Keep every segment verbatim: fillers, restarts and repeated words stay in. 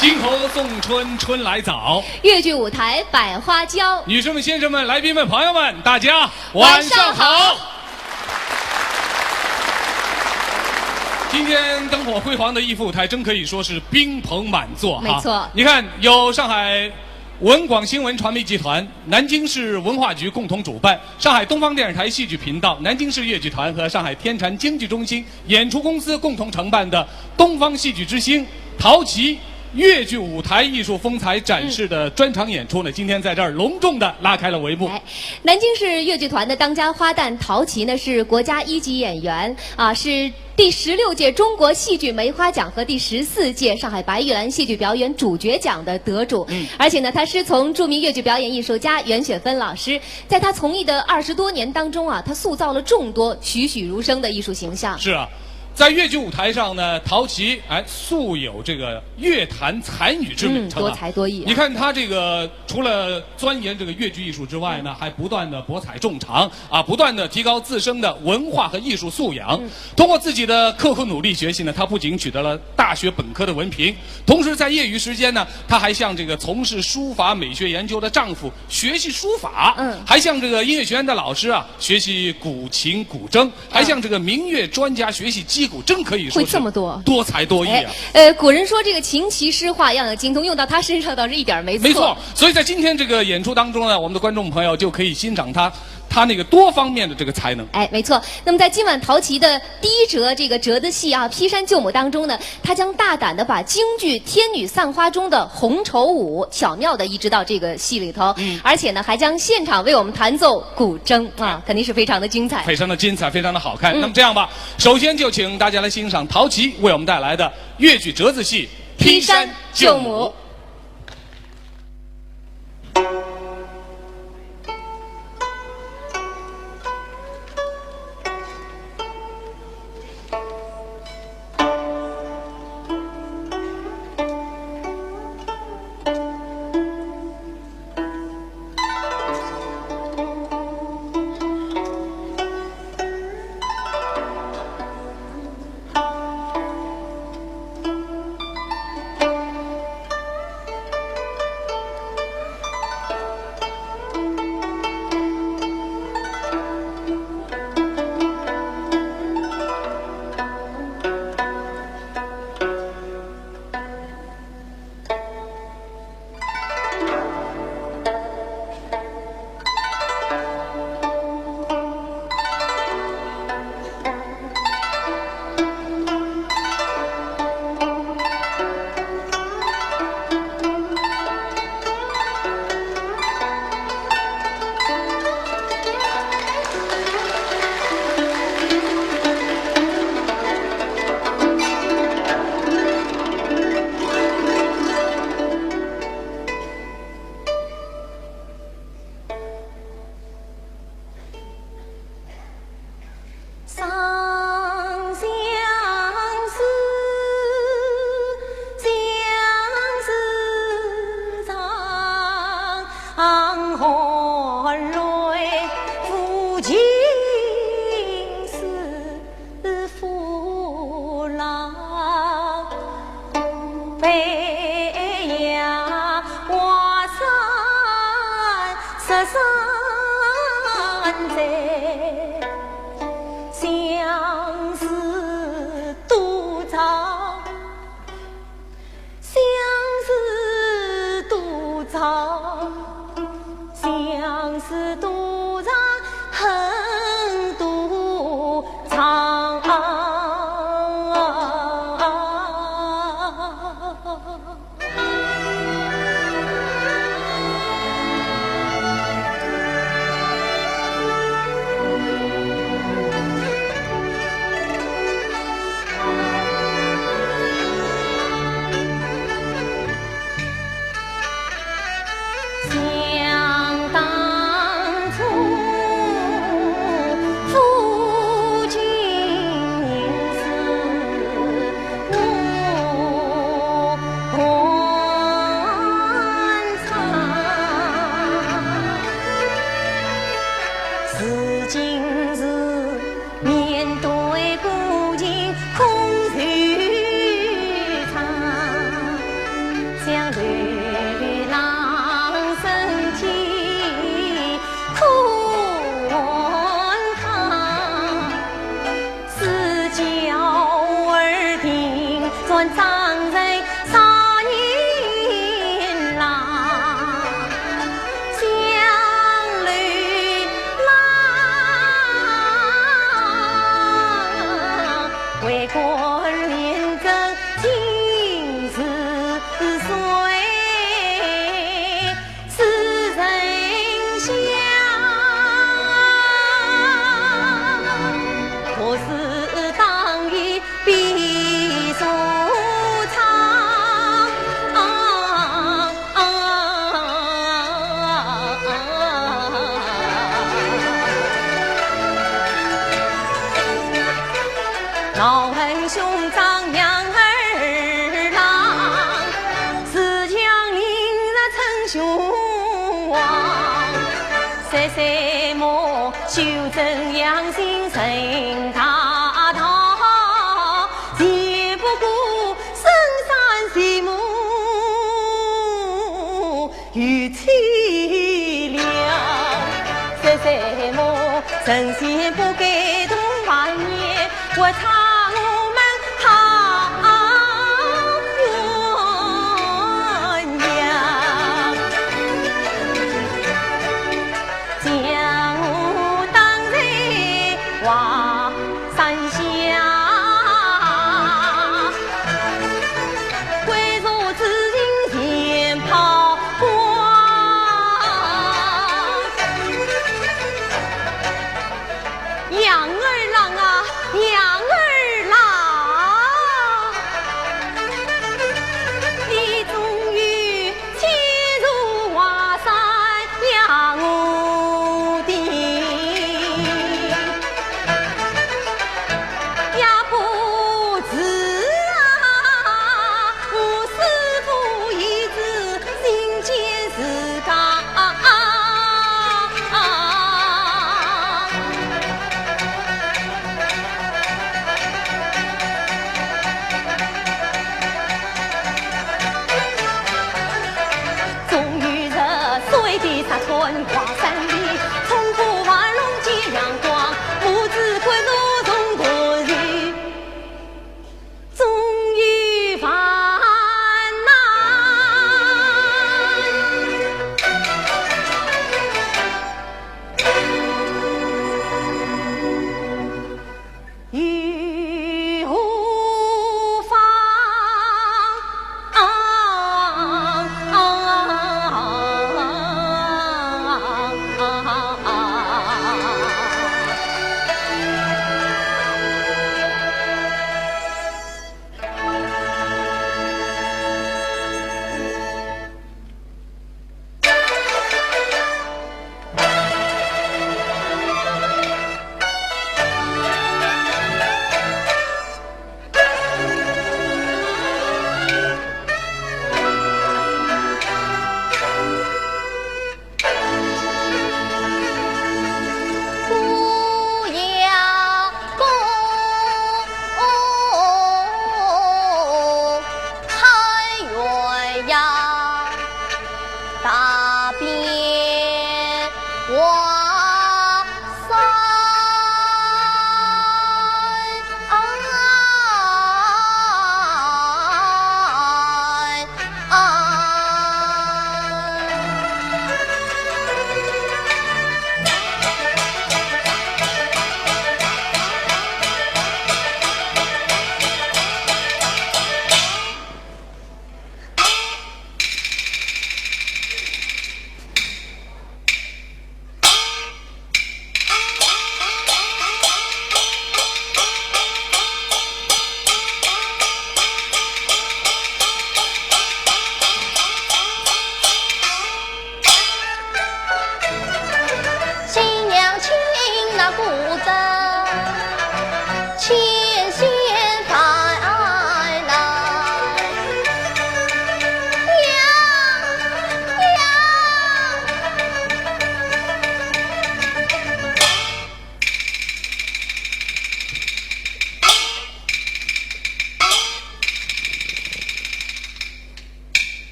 金猴送春，春来早。越剧舞台百花娇。女士们、先生们、来宾们、朋友们，大家晚上好。晚上好。今天灯火辉煌的艺术舞台，真可以说是宾朋满座哈。没错。你看，有上海文广新闻传媒集团、南京市文化局共同主办，上海东方电视台戏剧频道、南京市越剧团和上海天蟾京剧中心演出公司共同承办的东方戏剧之星陶琪越剧舞台艺术风采展示的专场演出呢，今天在这儿隆重的拉开了帷幕。哎，南京市越剧团的当家花旦陶琪呢，是国家一级演员啊，是第十六届中国戏剧梅花奖和第十四届上海白玉兰戏剧表演主角奖的得主。嗯。而且呢，他师从著名越剧表演艺术家袁雪芬老师，在他从艺的二十多年当中啊，他塑造了众多栩栩如生的艺术形象。是啊，在越剧舞台上呢，陶琪，哎，素有这个越坛才女之美称啊。嗯，多才多艺啊。你看他这个，除了钻研这个越剧艺术之外呢，嗯。还不断地博采众长啊，不断地提高自身的文化和艺术素养。嗯。通过自己的刻苦努力学习呢，他不仅取得了大学本科的文凭，同时在业余时间呢，他还向这个从事书法美学研究的丈夫学习书法，嗯。还向这个音乐学院的老师啊学习古琴古筝，还向这个民乐专家学习击鼓，真可以说是会这么多。多才多艺啊。哎，呃，古人说这个琴棋书画样样精通，用到他身上倒是一点儿没错。没错，所以在今天这个演出当中呢，我们的观众朋友就可以欣赏他，他那个多方面的这个才能。哎，没错。那么在今晚陶琪的第一折这个折子戏啊，《劈山救母》当中呢，他将大胆地把京剧《天女散花》中的红绸舞巧妙地移植到这个戏里头，嗯。而且呢，还将现场为我们弹奏古筝啊，肯定是非常的精彩。非常的精彩，非常的好看。嗯。那么这样吧，首先就请大家来欣赏陶琪为我们带来的越剧折子戏《劈山救母》。江流浪，身体困乏，思教而停，转张人少年郎。江流浪，为官廉政今是谁？ 世人笑，何时当以避暑长？老恨兄长杨二郎，自强凌辱称雄王。谁谁莫修真养性成大道，只不过深山寂寞 与凄凉。谁谁莫神仙不改同凡间，活唱我们好鸳鸯。将我当在华山下，归坐紫金钱抛光。杨二郎啊，杨二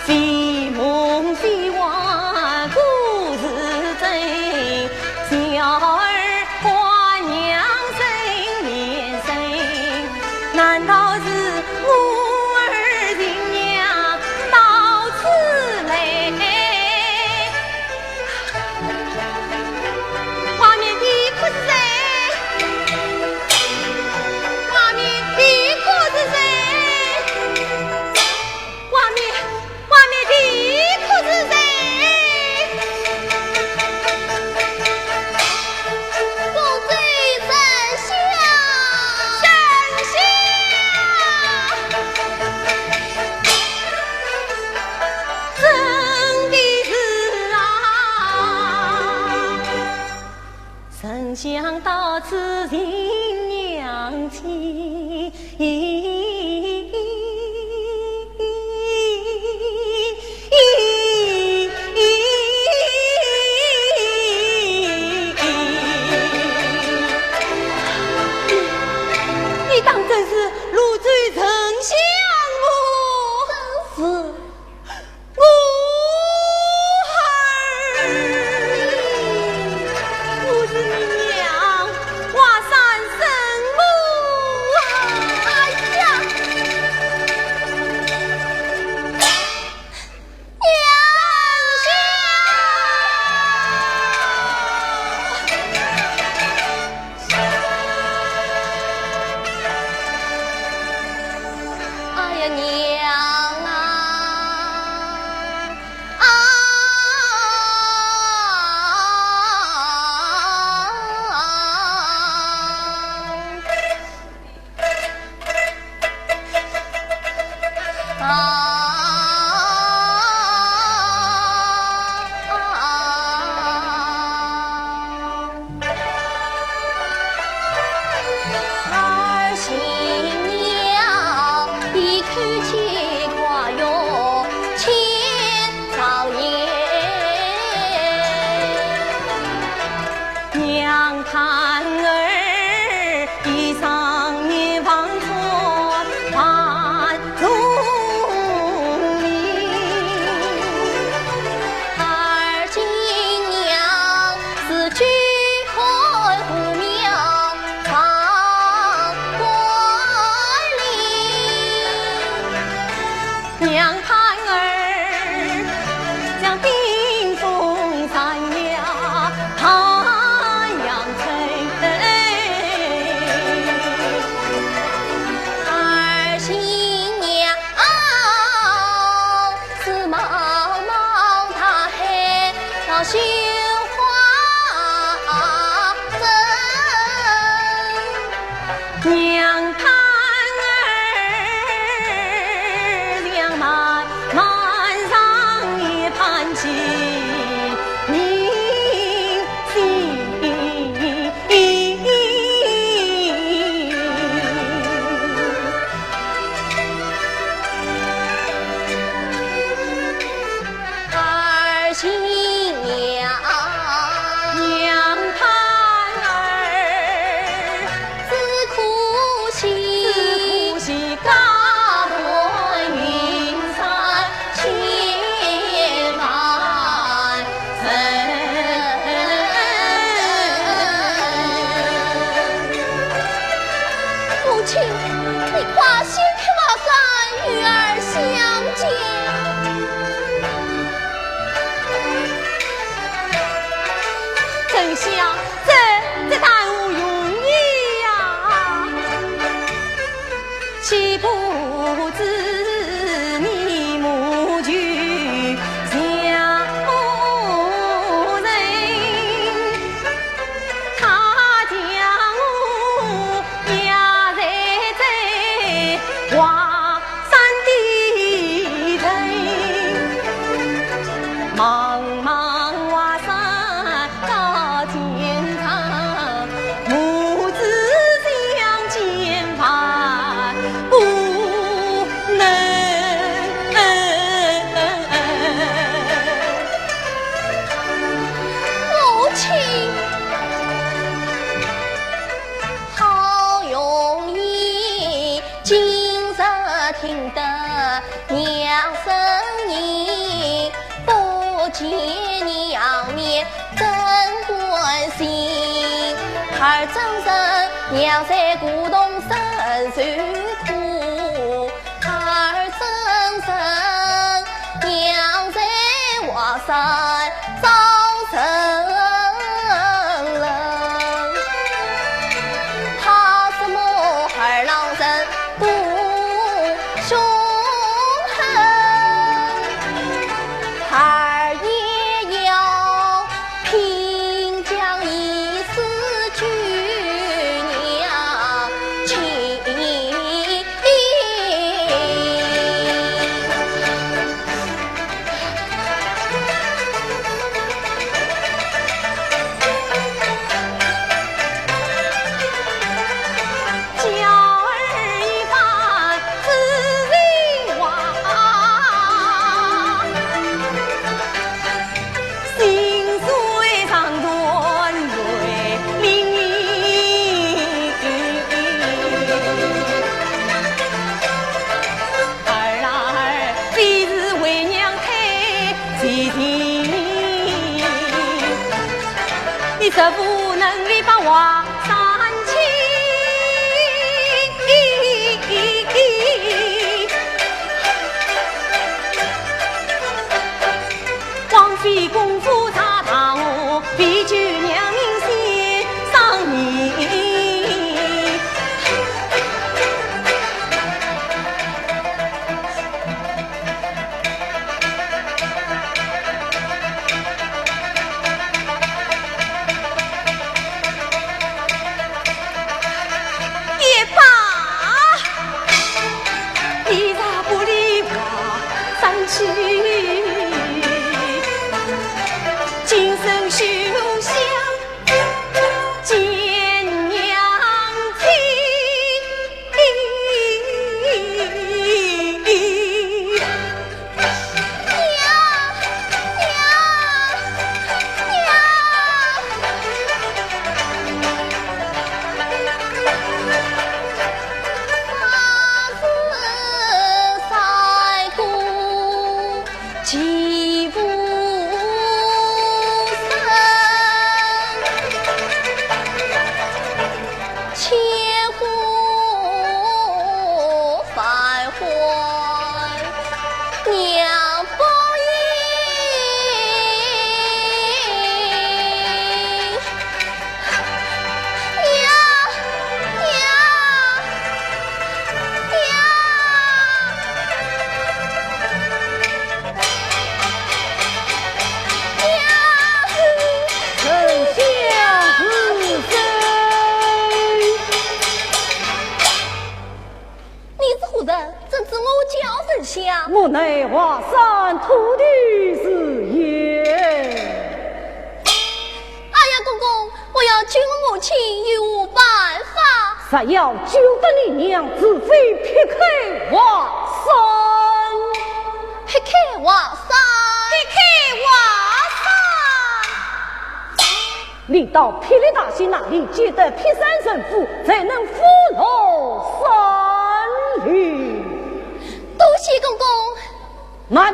非梦非幻，果是真。小儿唤娘声连声，难道是我儿寻娘到此来？外面的可是谁？外面的可是谁？ 外面，外面的可是谁？公子丞相。丞相。真的是啊。 丞相到此寻娘去。你当真是泸州丞相么？正是。 我儿，我是你娘，外甥孙武啊！哎呀！娘呀！ 哎呀，娘啊！啊！ 儿寻娘，一口气跨越千朝烟。 娘盼儿，一生年望穿万重衣。而今娘是举hand护苗上关林。 娘盼儿像顶峰山呀太阳升。儿寻娘是茫茫大海上绣花针。 娘盼儿，像漫漫长夜盼起明星。 儿寻娘，娘盼儿，只可惜，只可惜家破人散千万人。母亲，你快掀开瓦衫，与儿相见。 丞相，这，这谈何容易呀！岂不知你母舅相认，他将我押在这华 山的头，茫茫华山高千丈，见娘面真欢喜，二曾孙娘在古洞受苦，二曾孙娘在华山遭受冷。他什么二郎神 不凶狠，二爷要拼将一死救娘亲。 娇儿一番知情话，心碎肠断泪淋漓。儿啊儿，非是为娘太绝情，你实无能力把话 三千。枉费功夫查大河，为救娘命先丧命。 也罢，你若不理话，三七，今生休想见娘亲。 娘，娘，娘！他是三姑继父生。 千呼万唤娘不应。娘，娘，娘！ 丞相万岁！你是何人？怎知我叫丞相？我乃华山土地之爷。哎呀，公公，我要救我母亲，有何办法？若要救得你娘，除非劈开华山。 劈开华山。劈开华山。你到霹雳大仙那里，借得劈山神符，才能符落山林。多谢公公。慢，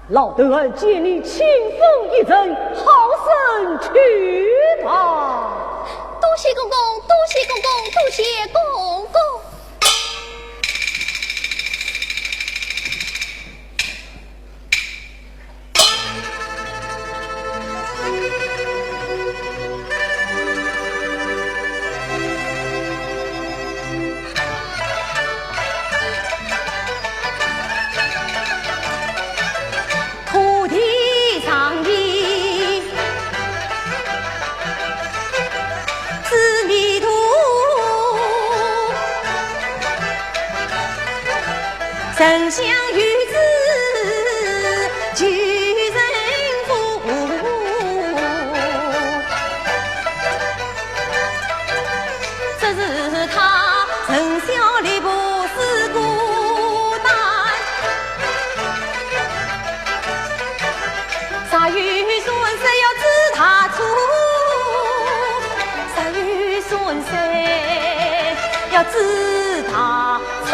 老头儿见你清风一阵，好生去吧。多谢公公，多谢公公，多谢公公。 土地上的紫微图，丞相御旨救人父。 只是他曾小立不是孤单，若有損失要知大错，若有损失要知大错。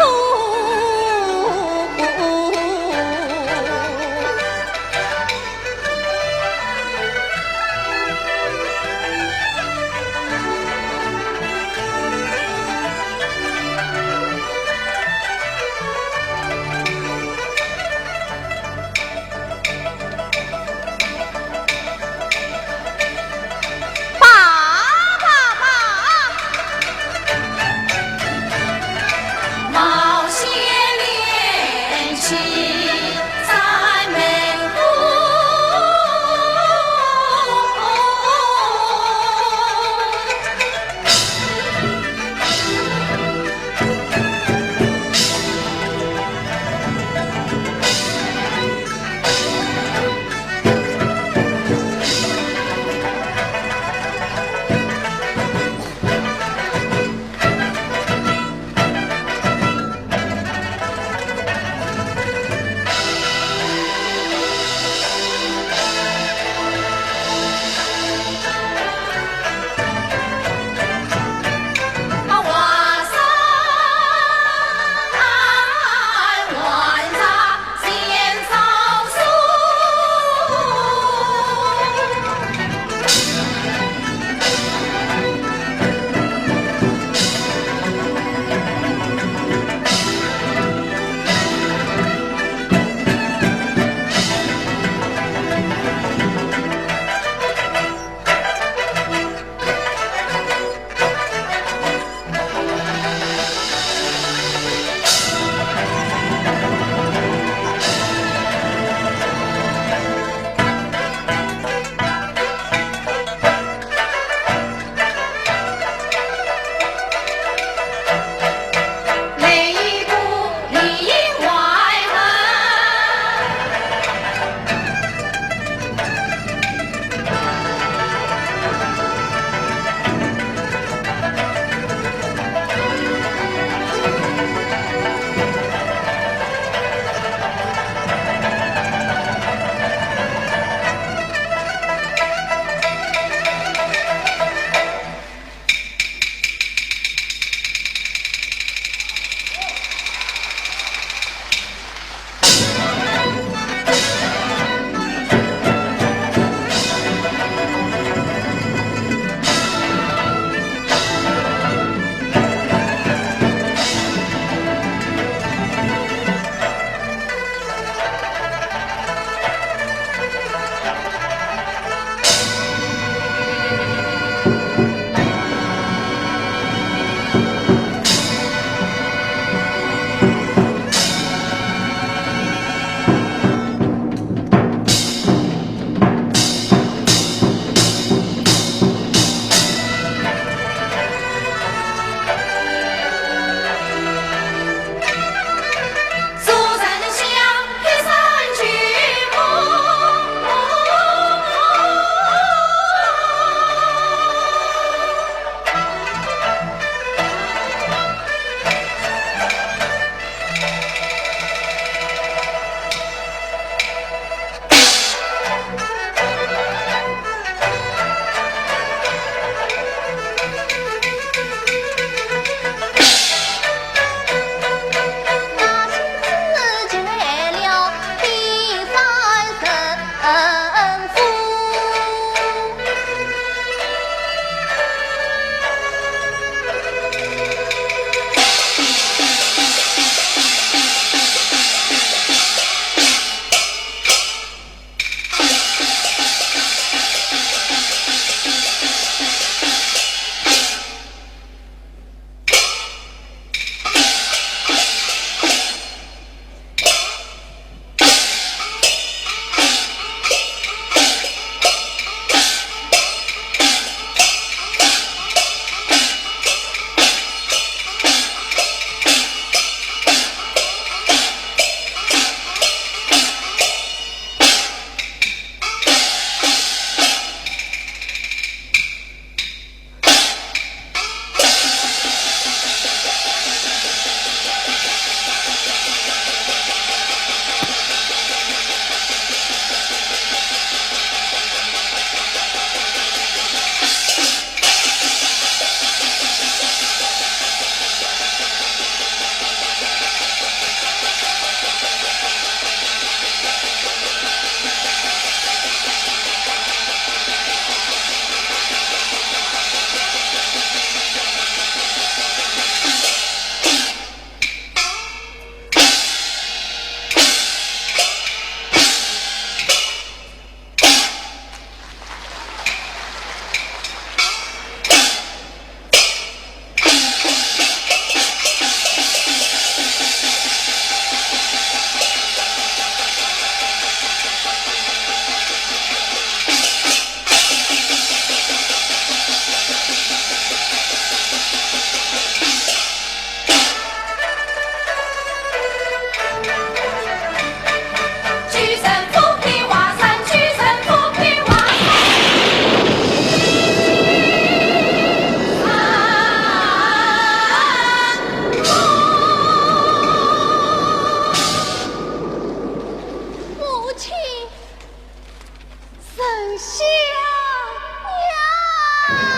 小娘儿。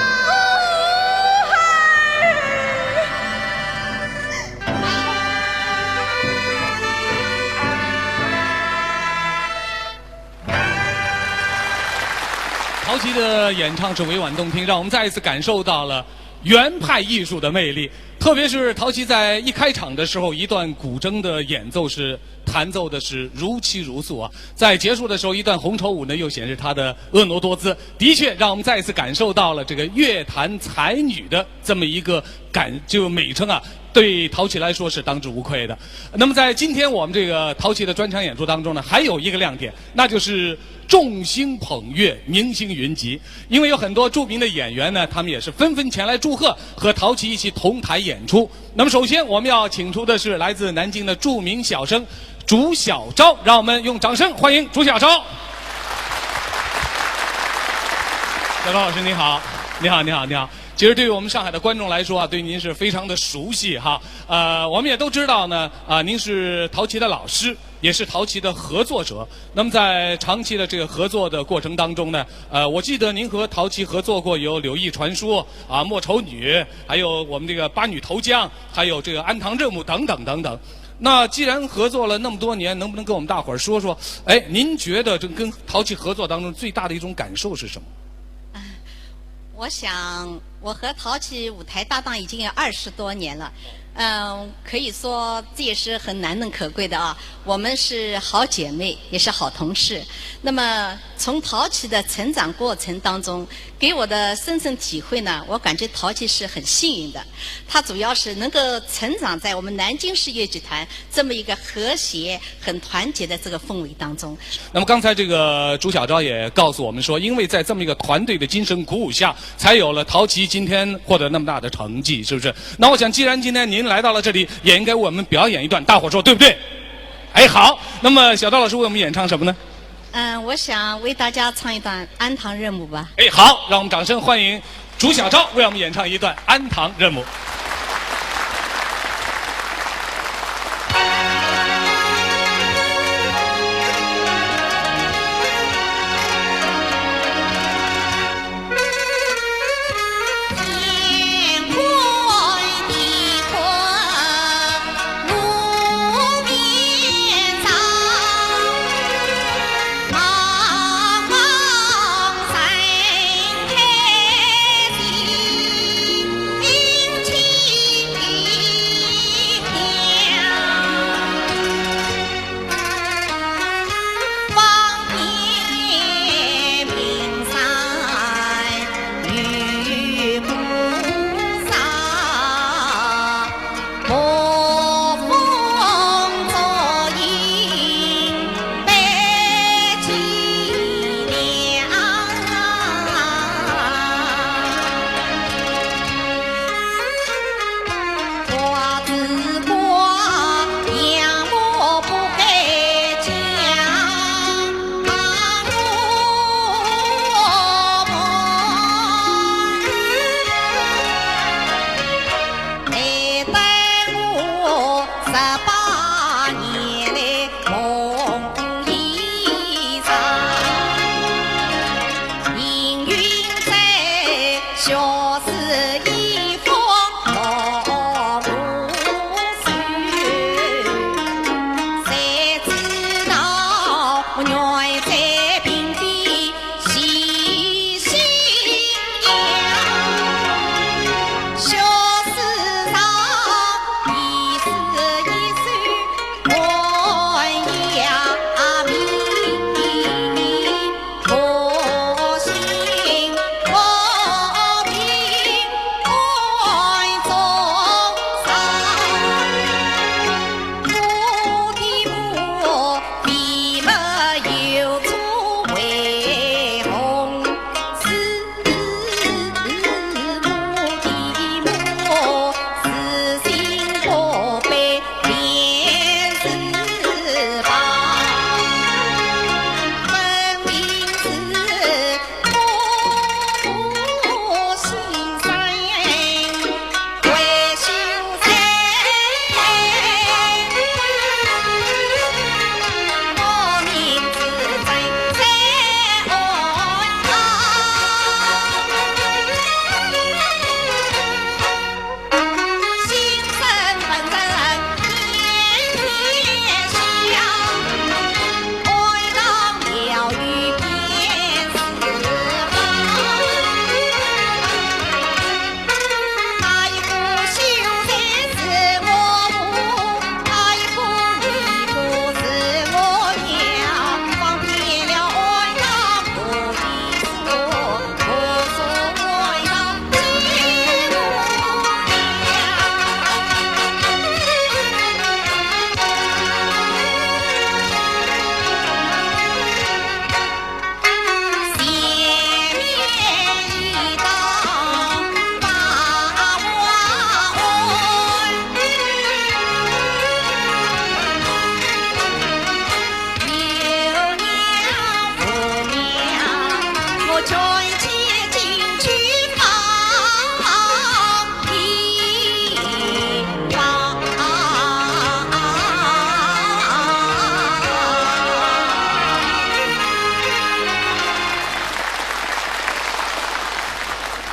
陶琪的演唱是委婉动听，让我们再一次感受到了原派艺术的魅力。特别是陶琪在一开场的时候，一段古筝的演奏是弹奏的是如泣如诉啊，在结束的时候，一段红绸舞呢，又显示她的婀娜多姿。的确，让我们再一次感受到了这个乐坛才女的这么一个感，就美称啊，对陶琪来说是当之无愧的。那么在今天我们这个陶琪的专场演出当中呢，还有一个亮点，那就是众星捧月，明星云集。因为有很多著名的演员呢，他们也是纷纷前来祝贺，和陶琪一起同台演出。那么首先我们要请出的是来自南京的著名小生朱晓昭，让我们用掌声欢迎朱晓昭。晓昭老师您好。你好，你好，你好。其实对于我们上海的观众来说啊，对您是非常的熟悉哈。呃，我们也都知道呢，啊，您是陶琪的老师，也是陶琪的合作者。那么在长期的这个合作的过程当中呢，呃，我记得您和陶琪合作过有《柳毅传说》啊，《莫愁女》，还有我们这个《八女投江》，还有这个《安唐任务》等等等等。那既然合作了那么多年，能不能跟我们大伙儿说说，哎，您觉得这跟陶琪合作当中最大的一种感受是什么？我想，我和陶琪舞台搭档已经有二十多年了，嗯，可以说这也是很难能可贵的啊。我们是好姐妹，也是好同事。那么从陶琪的成长过程当中，给我的深深体会呢，我感觉陶琪是很幸运的。她主要是能够成长在我们南京市越剧团这么一个和谐、很团结的这个氛围当中。那么刚才这个朱晓昭也告诉我们说，因为在这么一个团队的精神鼓舞下，才有了陶琪今天获得那么大的成绩，是不是？那我想，既然今天您来到了这里，也应该为我们表演一段，大伙说对不对？哎，好，那么晓昭老师为我们演唱什么呢？嗯，我想为大家唱一段《安唐任务》吧。哎，好，让我们掌声欢迎朱晓昭为我们演唱一段《安唐任务》。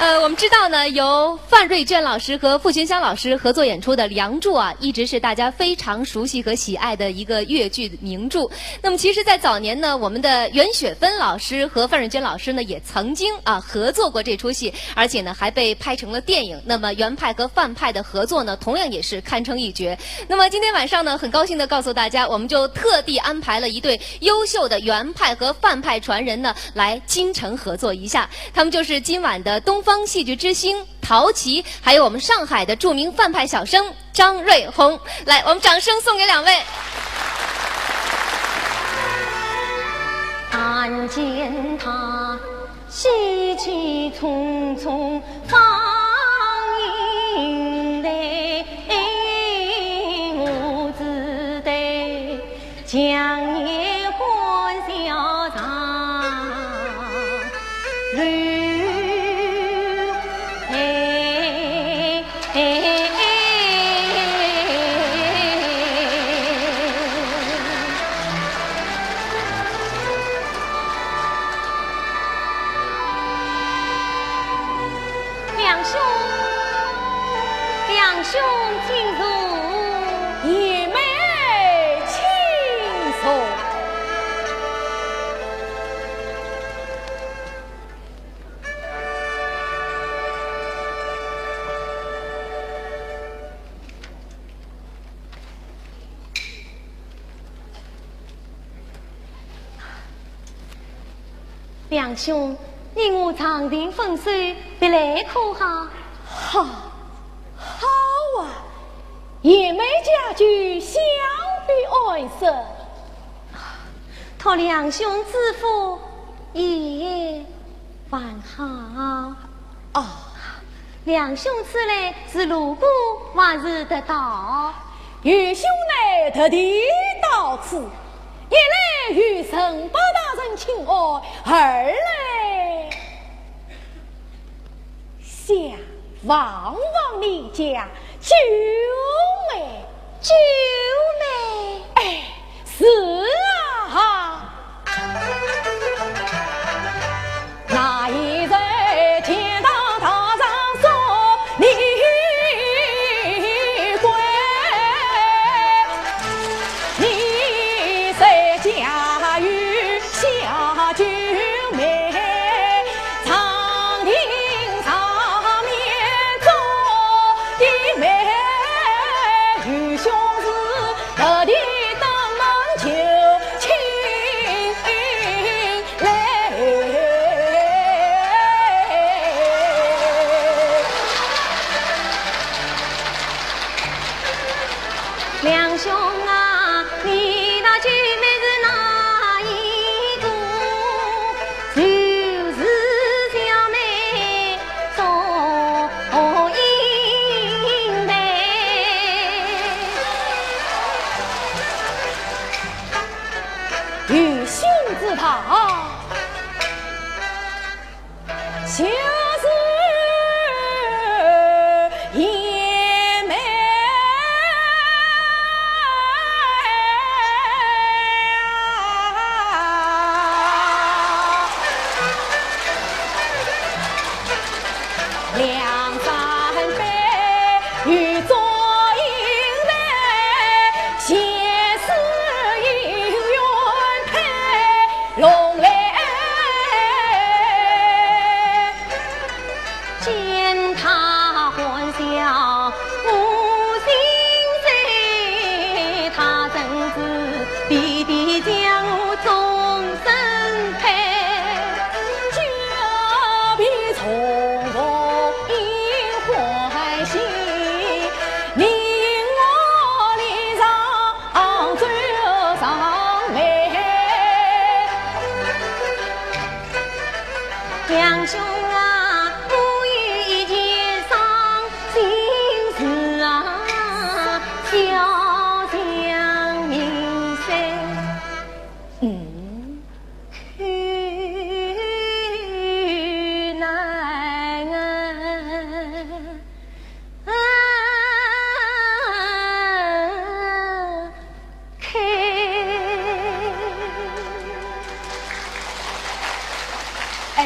呃，我们知道呢，由范瑞娟老师和傅寻香老师合作演出的《梁祝》啊，一直是大家非常熟悉和喜爱的一个越剧名著。那么，其实，在早年呢，我们的袁雪芬老师和范瑞娟老师呢，也曾经啊合作过这出戏，而且呢，还被拍成了电影。那么，原派和范派的合作呢，同样也是堪称一绝。那么，今天晚上呢，很高兴的告诉大家，我们就特地安排了一对优秀的原派和范派传人呢，来京城合作一下。他们就是今晚的东方戏剧之星陶琪，还有我们上海的著名范派小生张瑞红。来，我们掌声送给两位。看见他喜气冲冲放映来，我只得 强颜欢笑上楼。梁兄，梁兄，请坐。贤妹请坐。梁兄，你我长亭分手，别来可好？好，好啊！贤妹佳句，想必安生。托梁兄之福，也还好。哦，梁兄此来是路过，还是特到？ 愚兄乃特地到此，一来与陈宝大人请安，二来想望望你家九妹。九妹？哎，是啊。 那一日天堂大上送你归，你在家有下九妹，长亭上面做的媒，愚兄是特地登门求亲。 来。梁兄啊，你那九妹是哪一个？就是小妹祝英台。 愚兄知道，就是贤妹。梁山伯与祝英台， 见他欢笑无心事，他真是比比将我终身配。 梁兄啊，我有一件伤心事啊，小将明说。嗯。 哎，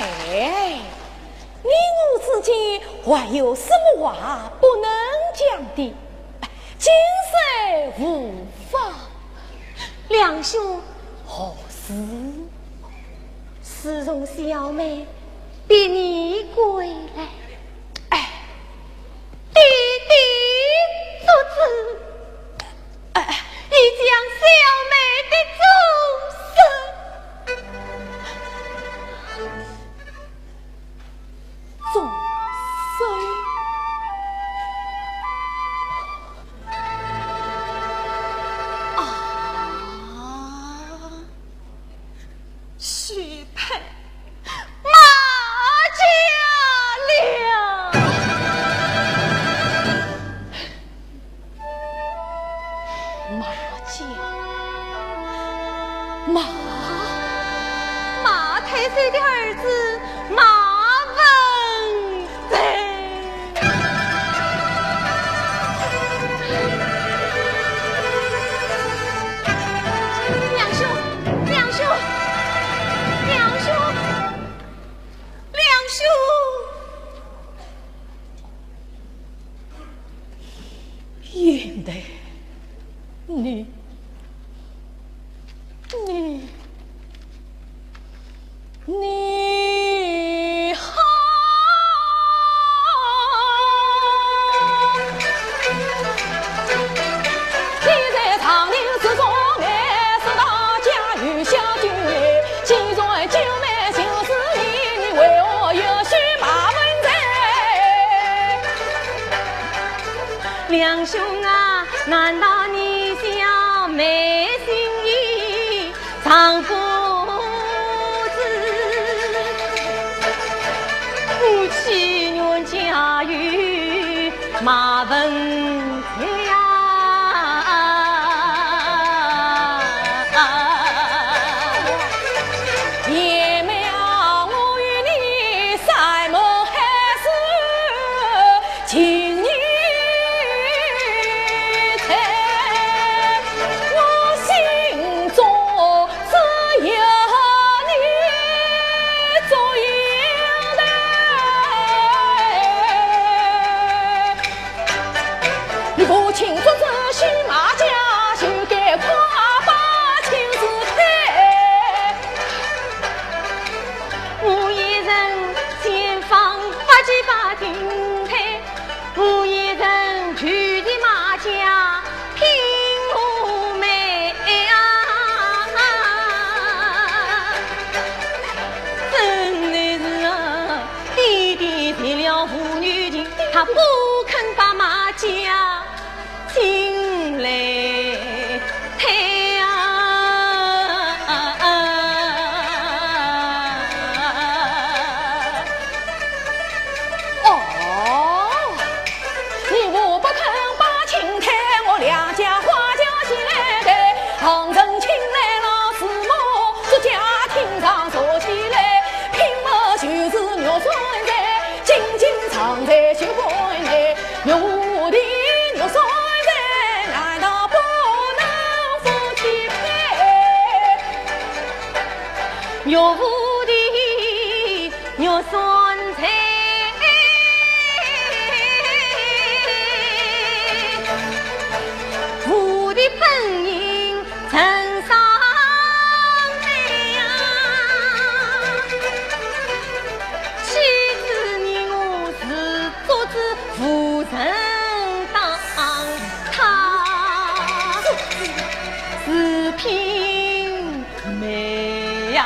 你我之间还有什么话不能讲的？今日无妨。梁兄，何事？自从小妹比你归来，哎，爹爹做主，哎，已将小妹的终身终身。啊，许配马家了。 马家，马，马太岁的儿子马文才。梁兄，梁兄，梁兄，梁兄。 贤弟，你，你，你好！梁兄啊，难道你小妹心意尚不知？我岂愿嫁与马文才呀？ 你父亲做仔许马家，就该快把亲事退。我一人前方八记八进退，我一人去的马家拼我妹啊！真的是啊，爹爹绝了父女情，他不肯把马家 进来退啊！哦，你我不肯把亲退，我两家花轿进来的，红尘情来老是么，这家厅上坐起来，拼么就是玉山财，金金常在手盘内。 玉帝玉山财，难道不能夫妻配？玉帝玉山财，我的本应 成双对呀，岂知你我是做仔无人当，他是拼妹呀。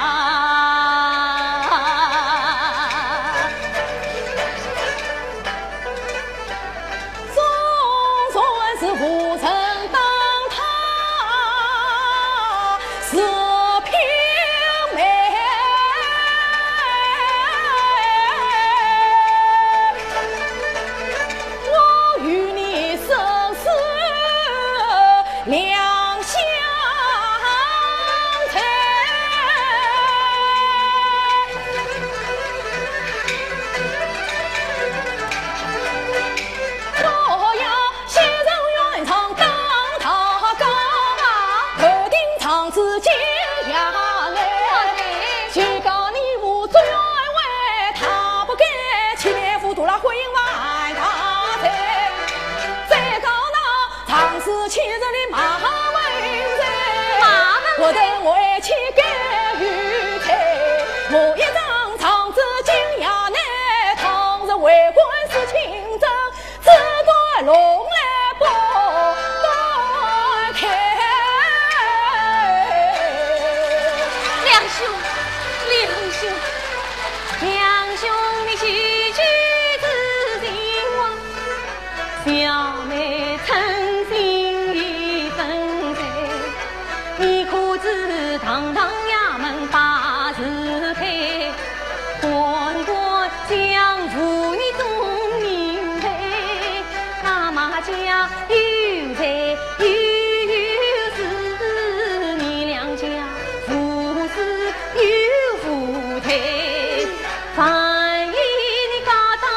万一你嫁到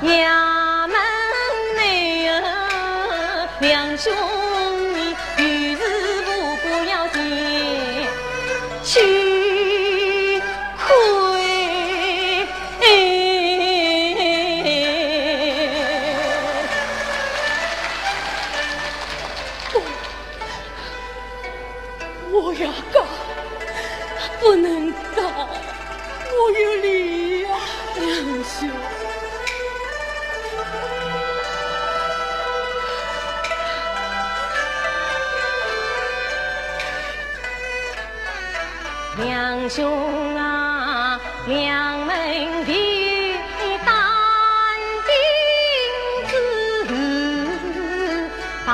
衙门内，两兄弟有事不要嫌，吃亏。不，我要嫁，不能嫁，我有理呀，梁兄。 梁兄啊，梁门第一担兵之大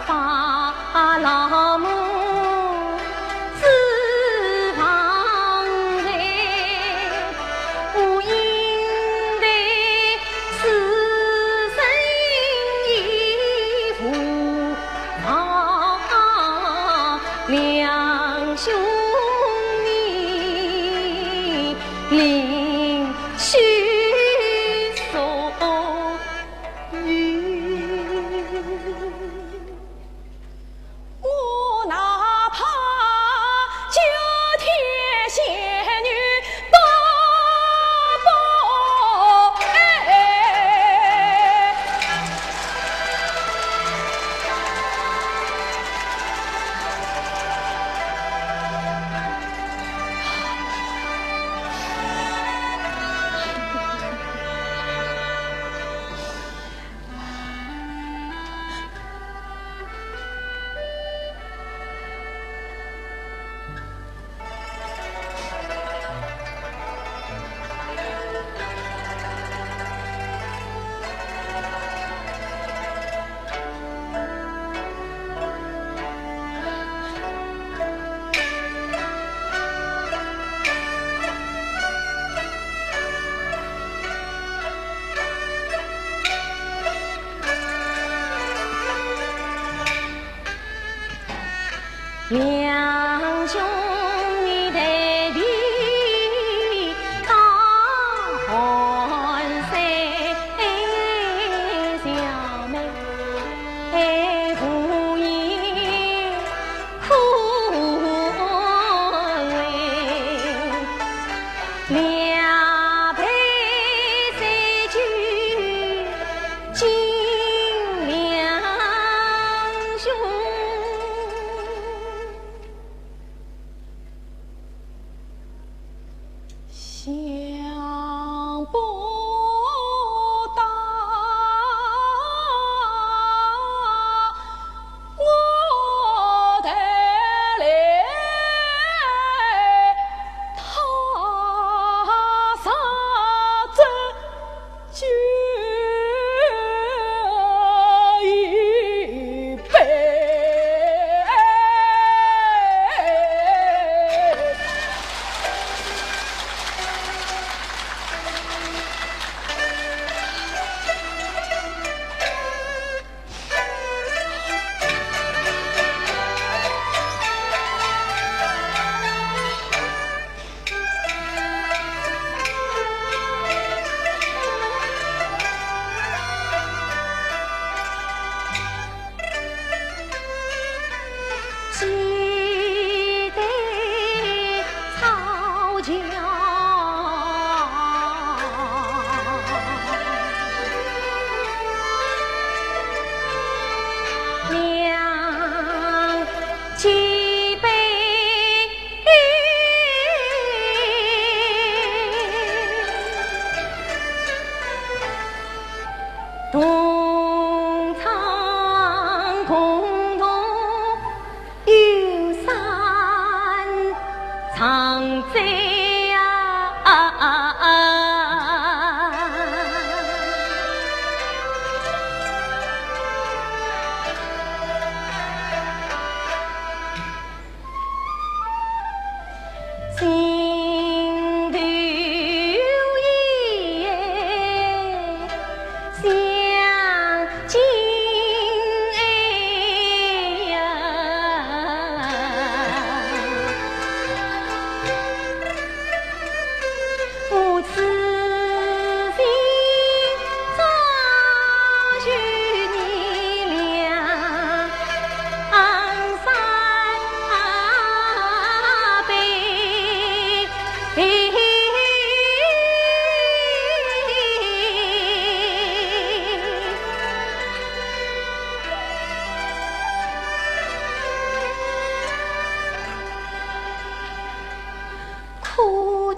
发老母之房人，我应得此生一无 啊，梁兄你另去所遇。我哪怕九天仙女都不爱。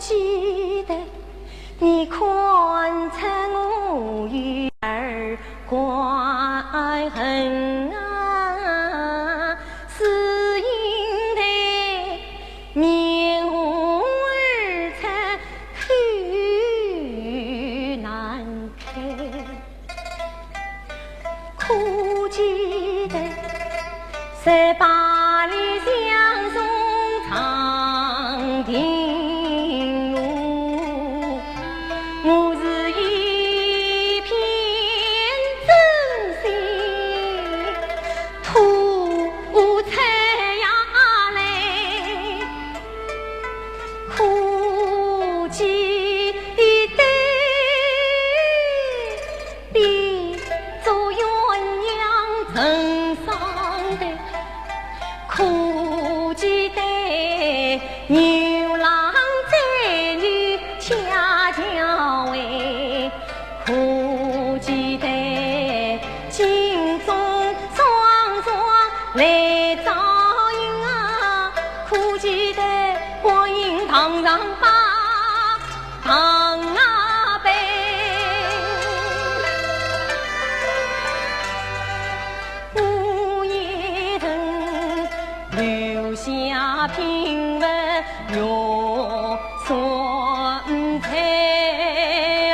记得你看出我有点儿怪恨啊，是因为面红耳赤口难开。 可记得十八里香踪长亭路，我是一片真心吐出呀来，可记得 比作鸳鸯成双对，可记得牛郎织女恰恰会，可记得金钟双双来照应啊，可记得观音堂上把 唐阿伯，我也曾留下平文玉酸菜啊。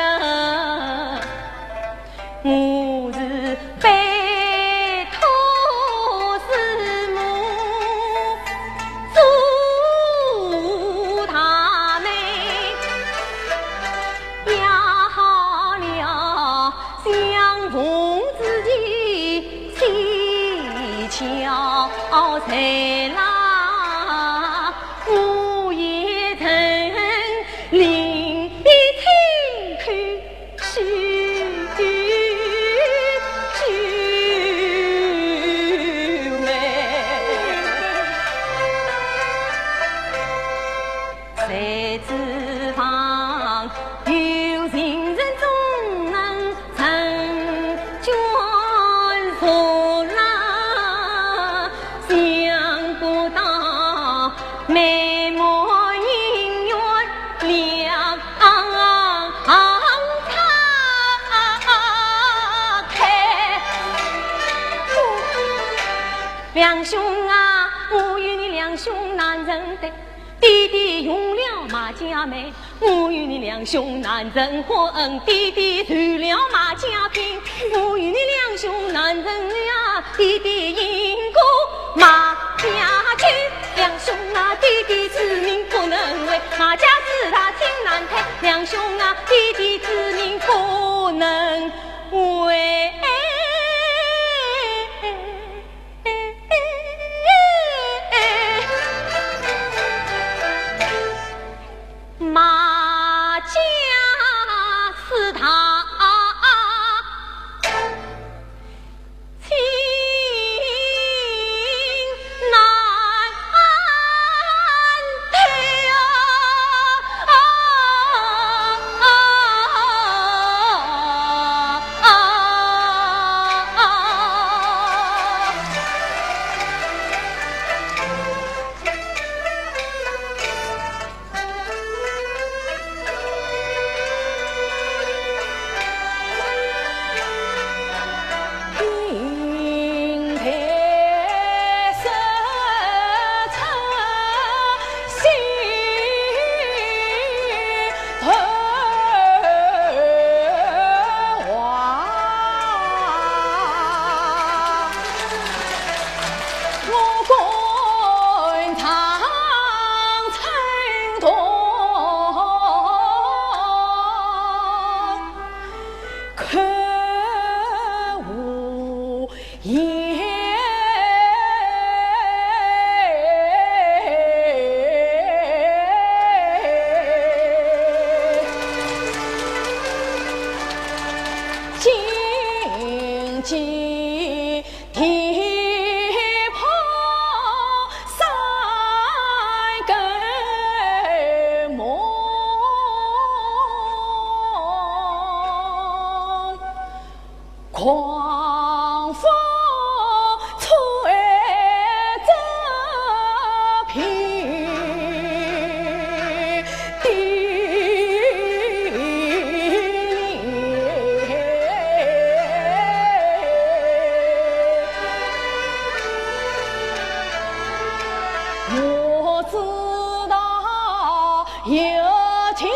我是拜托师母做大媒，压好了相逢之期，喜巧才来，我也曾另觅亲眷。 去去去美。谁知旁有情人总能成眷属啦，想不到 眉目姻缘两开。梁兄啊，我与你梁兄难成对，爹爹用了马家媒。 我与你梁兄难成欢，爹爹受了马家聘。我与你梁兄难成呀，爹爹因过马家亲。梁兄啊，爹爹之命不能违，马家之大亲难推。梁兄啊，爹爹之命不能违。 马家之大亲难推啊！梁兄，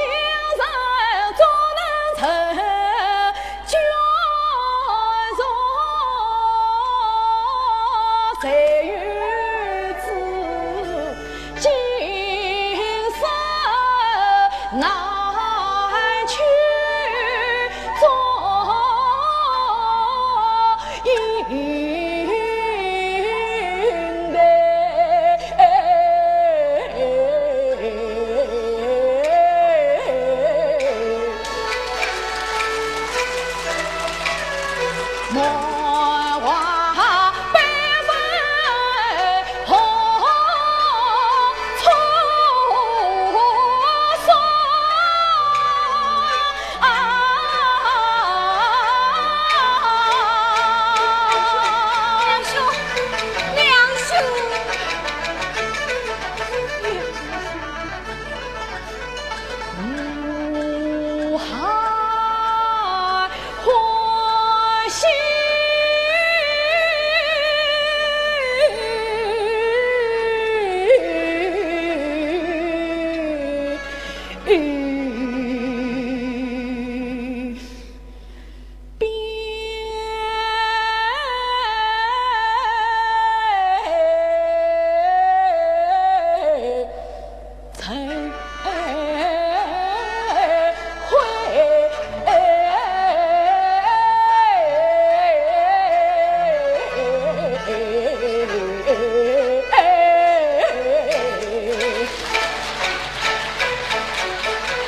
梁兄。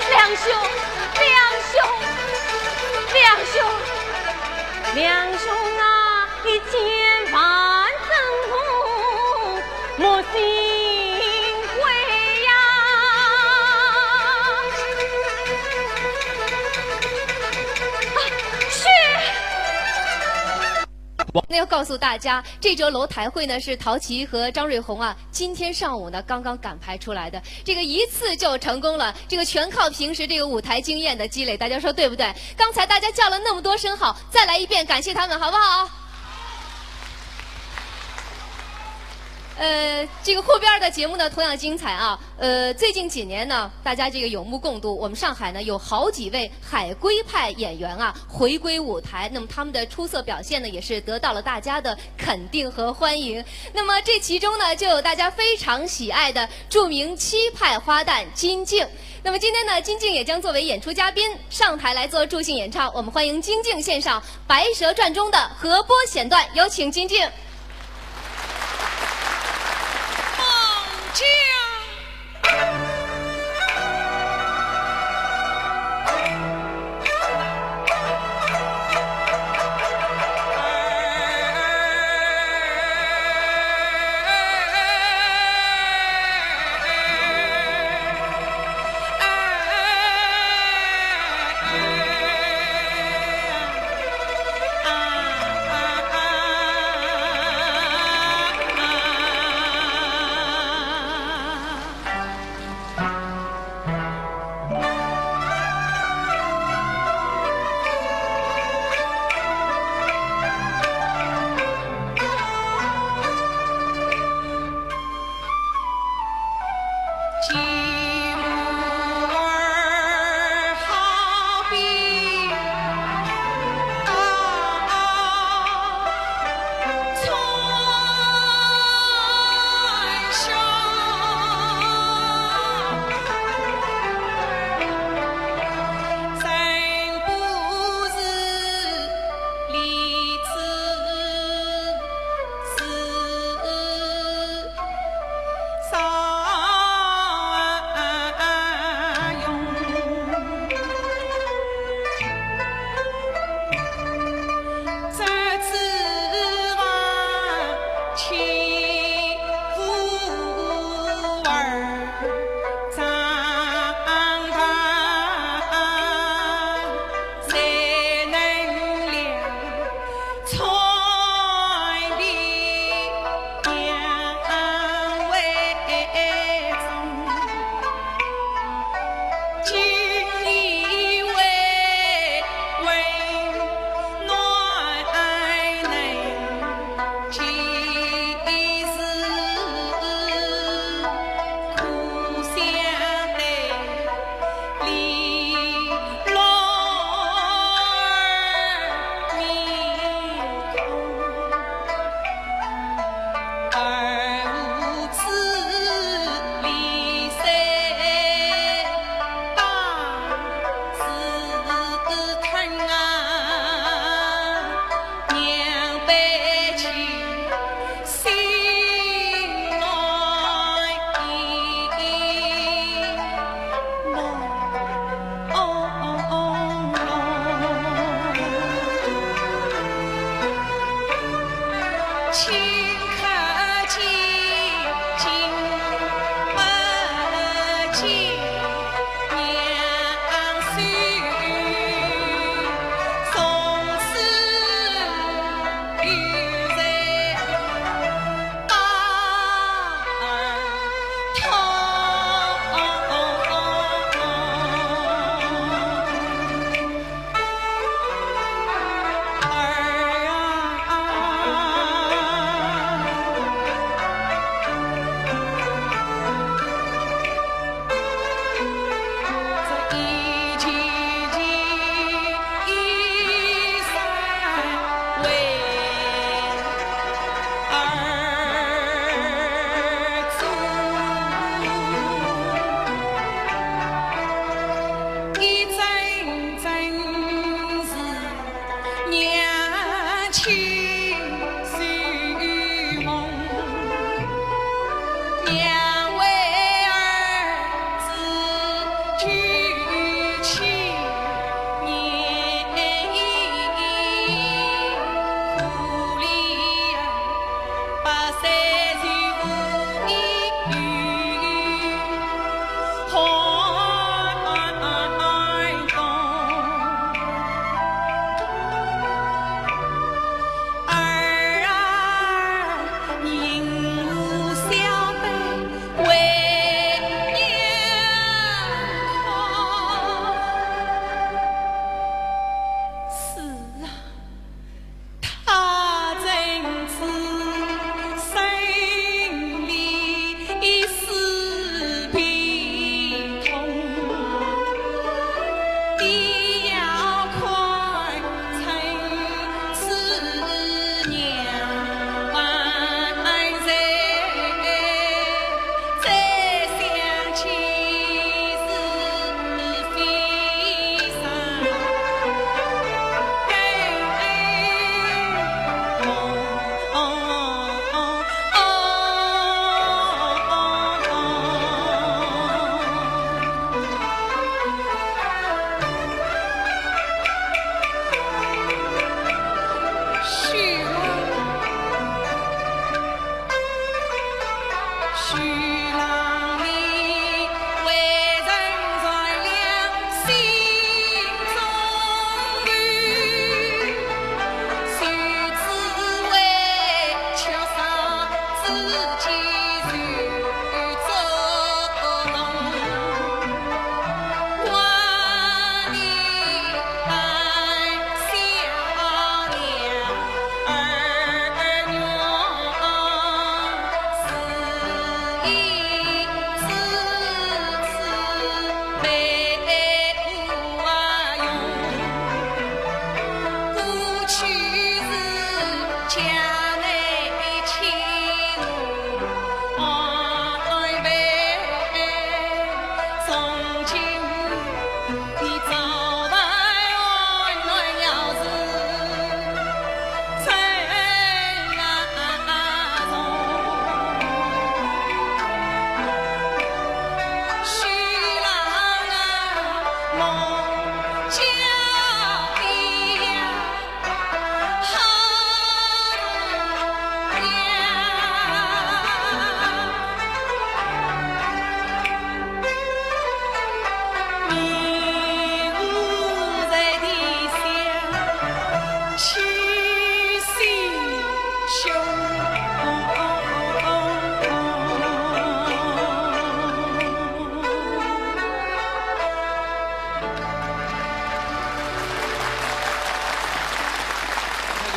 梁兄，梁兄，梁兄，梁兄啊，你千万忍痛莫心灰呀！啊，是。那要告诉大家，这折楼台会呢是陶琪和张瑞红啊，今天上午呢刚刚赶排出来的，这个一次就成功了，这个全靠平时这个舞台经验的积累，大家说对不对？刚才大家叫了那么多声好，再来一遍，感谢他们，好不好？呃，这个后边的节目呢同样精彩啊。呃，最近几年呢，大家这个有目共睹，我们上海呢有好几位海归派演员啊回归舞台，那么他们的出色表现呢，也是得到了大家的肯定和欢迎。那么这其中呢，就有大家非常喜爱的著名七派花旦金靖。那么今天呢，金靖也将作为演出嘉宾上台来做助兴演唱，我们欢迎金靖献上《白蛇传》中的河波选段，有请金靖。孟姜。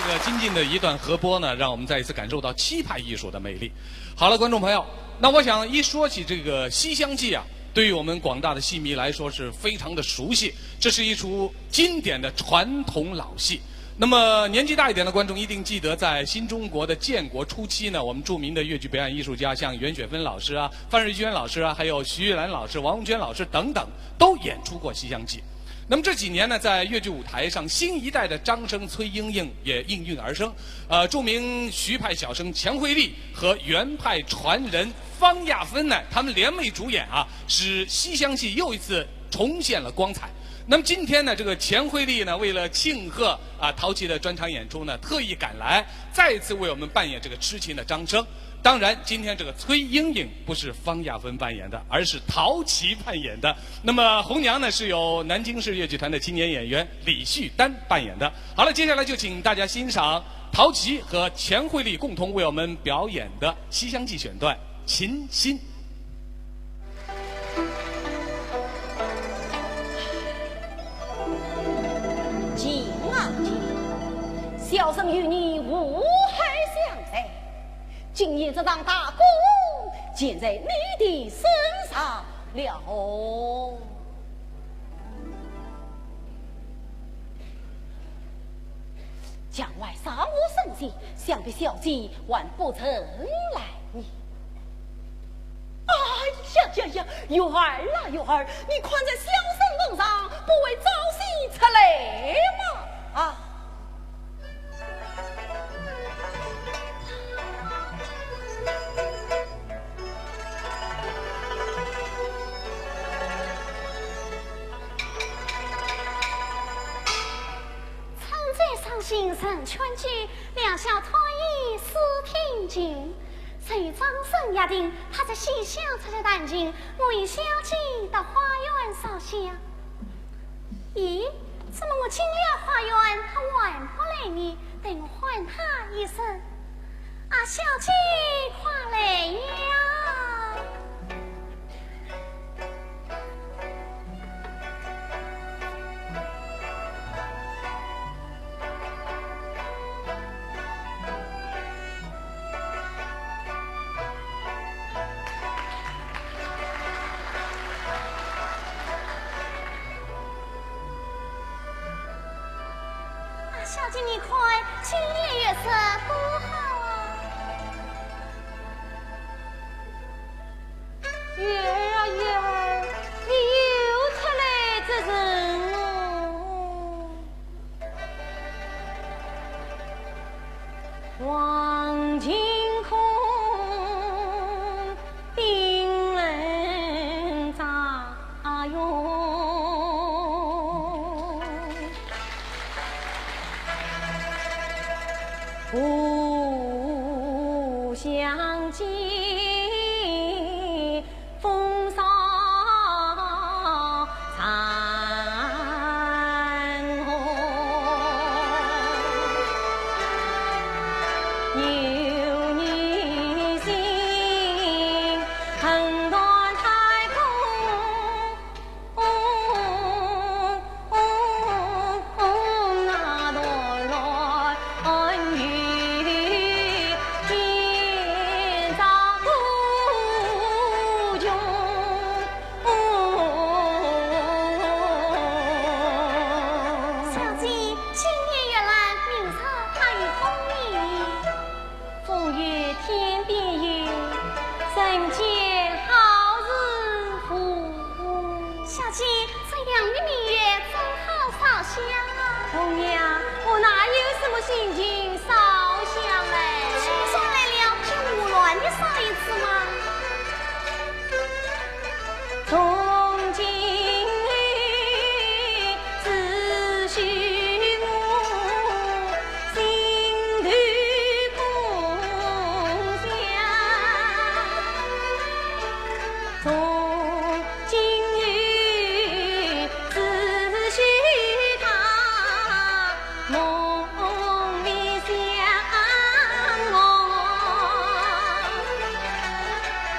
这个金靖的一段和播呢，让我们再一次感受到徽派艺术的魅力。好了，观众朋友，那我想一说起这个《西厢记》啊，对于我们广大的戏迷来说是非常的熟悉，这是一出经典的传统老戏。那么年纪大一点的观众一定记得，在新中国的建国初期呢，我们著名的越剧表演艺术家像袁雪芬老师啊、范瑞娟老师啊，还有徐玉兰老师、王文娟老师等等，都演出过《西厢记》。那么这几年呢，在越剧舞台上，新一代的张生、崔莺莺也应运而生。呃，著名徽派小生钱惠丽和徽派传人方亚芬呢，他们联袂主演啊，使《西厢记》又一次重现了光彩。那么今天呢，这个钱惠丽呢，为了庆贺啊陶琪的专场演出呢，特意赶来，再次为我们扮演这个痴情的张生。当然，今天这个崔莺莺不是方亚芬扮演的，而是陶琪扮演的。那么红娘呢，是由南京市越剧团的青年演员李旭丹扮演的。好了，接下来就请大家欣赏陶琪和钱惠丽共同为我们表演的《西厢记》选段《秦心》。 秦王姐，小生与你无后相随，今夜这场大功全在你的身上了。 墙外尚无声息，想必小姐还不曾来呢。哎呀呀呀，月儿啊月儿，你看在小生份上，不会早些出来吗？啊！ 春醉赏心人劝酒，良宵团圆思天君。谁知深夜定，他在西厢出去弹琴，我与小姐到花园烧香。咦，怎么我进了花园，他还不来呢？等我唤他一声。啊，小姐，快来呀！ 啊，小姐，你看，今夜月色多好啊！ 月儿啊月儿，你又出来作甚哦？望尽空，冰冷咂云。 故乡近，风霜残红。有你心，横断太空。 小姐，今夜月烂，明朝还有风雨。 风雨天边月，人间好时无。小姐，这样的明月正好烧香啊。红娘，我哪有什么心情烧香嘞？秋霜来了，就胡乱的烧一次嘛。 从今以后，只许我心头空想。从今以后，只许他 梦里想我，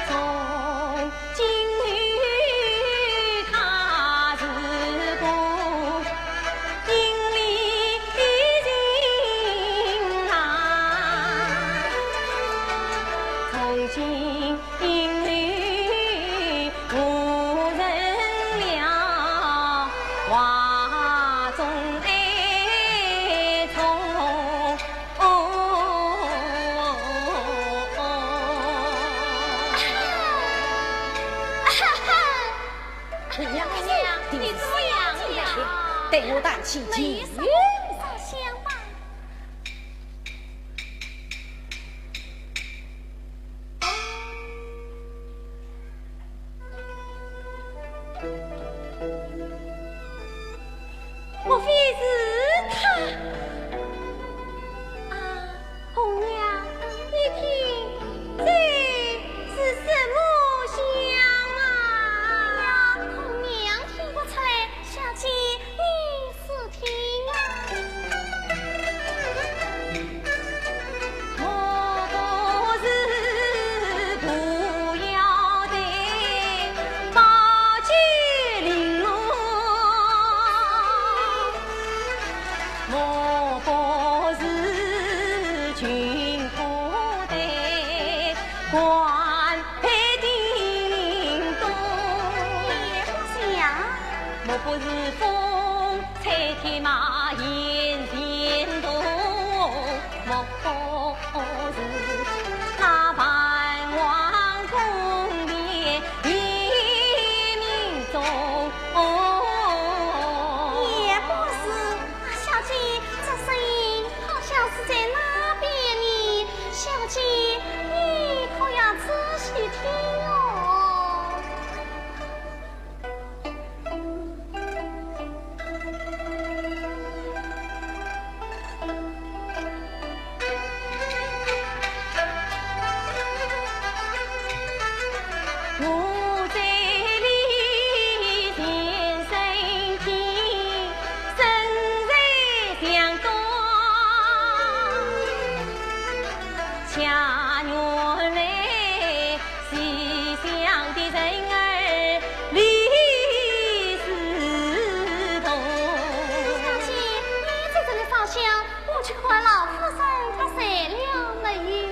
从今以后他是个阴里的情郎。从今 因你无人了，画中爱重。红娘，红娘，你怎么样了？待我弹起琴。没事，烧香吧。也不是，啊，小姐，这声音好像是在那边呢。小姐，你可要仔细听哦。 小姐，你在这里烧香，我去看老夫人她睡了没有。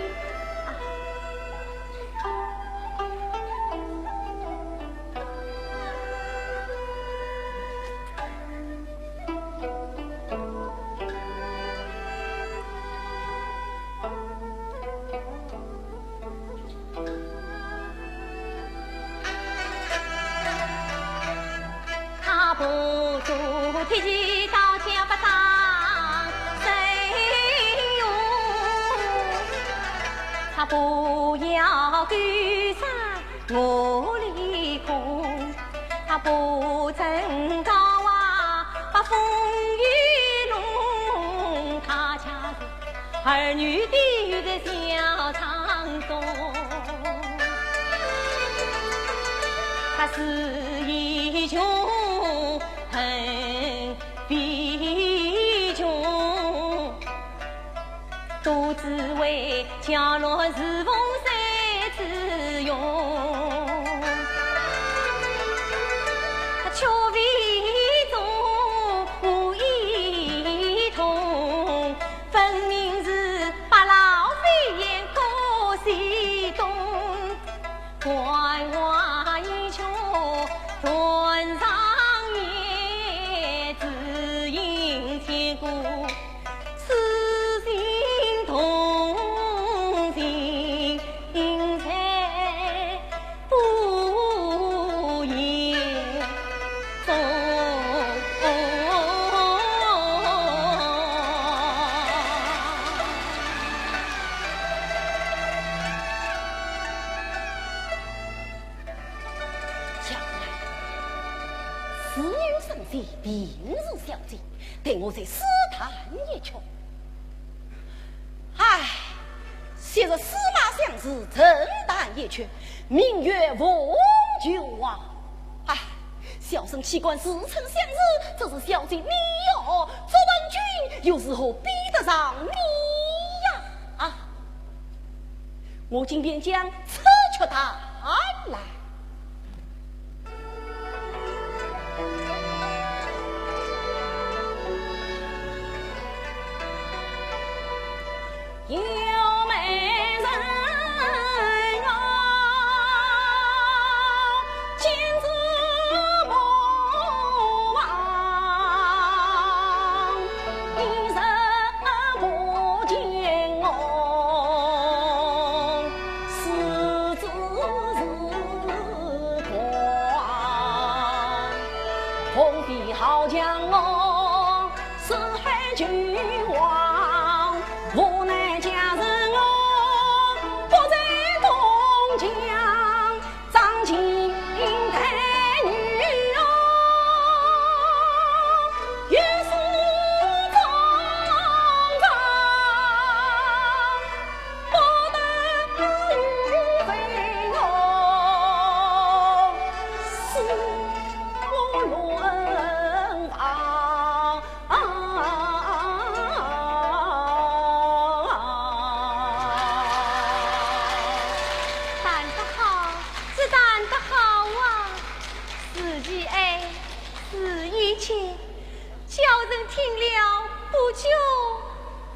小妹，自有神仙，定是小姐，待我再试探一圈。唉，昔日司马相如，曾谈一曲，名曰凤求凰。唉，小生岂敢自称相如，只是小姐你哦，祝文君又如何比得上你呀？啊！ 我今便将此曲弹来。弹得好，是弹得好啊！是意哀，是意切，叫人听了不觉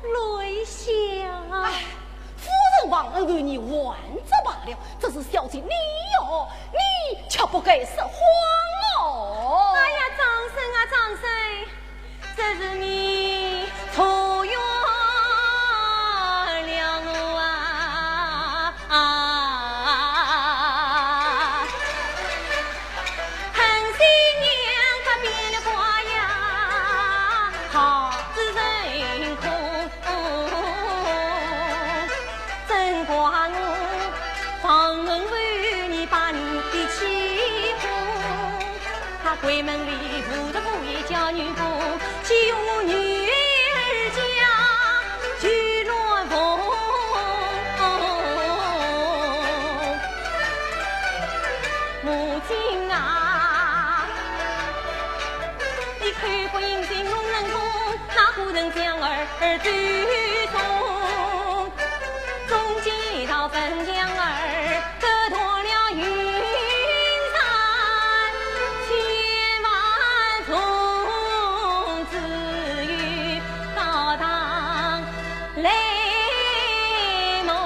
泪下。唉，夫人忘恩负义还则罢了，只是小姐你哟，你却不该说谎哦。哎呀，张生回门里不得不也叫女工，岂容我女儿家去乱逢。母亲啊，你口不应心，弄人痛，哪可能将儿子送？ 终究到汾江儿，隔断了云山千万重，只有高堂泪目红。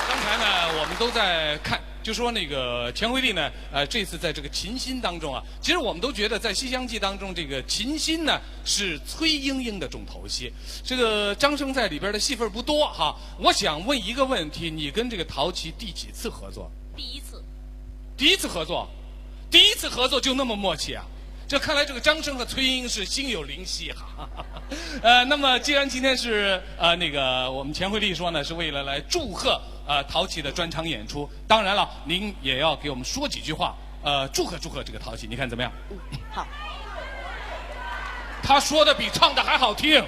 刚才呢，我们都在看，就说那个钱惠丽呢，呃，这次在这个《琴心》当中啊，其实我们都觉得在《西厢记》当中，这个《琴心》呢是崔莺莺的重头戏。这个张生在里边的戏份不多哈，我想问一个问题，你跟这个陶琪第几次合作？第一次。第一次合作，第一次合作就那么默契啊？这看来这个张生和崔莺莺是心有灵犀哈。呃，那么既然今天是呃那个我们钱惠丽说呢，是为了来祝贺呃陶琪的专场演出，当然了，您也要给我们说几句话，呃，祝贺祝贺这个陶琪，你看怎么样？好。他说的比唱的还好听。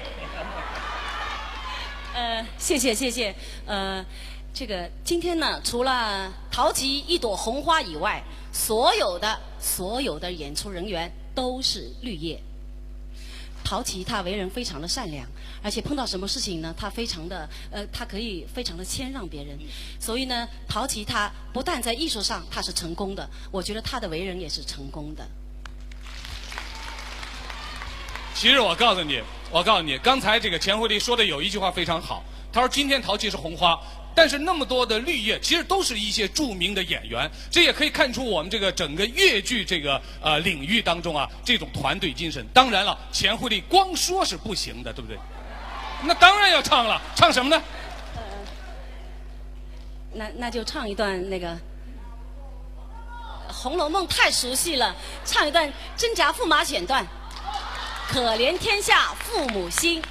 呃，谢谢谢谢。呃，这个今天呢，除了陶琪一朵红花以外，所有的所有的演出人员都是绿叶。陶琪他为人非常的善良，而且碰到什么事情呢，他非常的呃，他可以非常的谦让别人。所以呢，陶琪他不但在艺术上他是成功的，我觉得他的为人也是成功的。其实我告诉你，我告诉你，刚才这个钱惠丽说的有一句话非常好，她说今天陶琪是红花，但是那么多的绿叶，其实都是一些著名的演员，这也可以看出我们这个整个越剧这个呃领域当中啊这种团队精神。当然了，钱惠丽光说是不行的，对不对？那当然要唱了，唱什么呢？那那就唱一段那个《红楼梦》，太熟悉了，唱一段《真假驸马选段》，可怜天下父母心。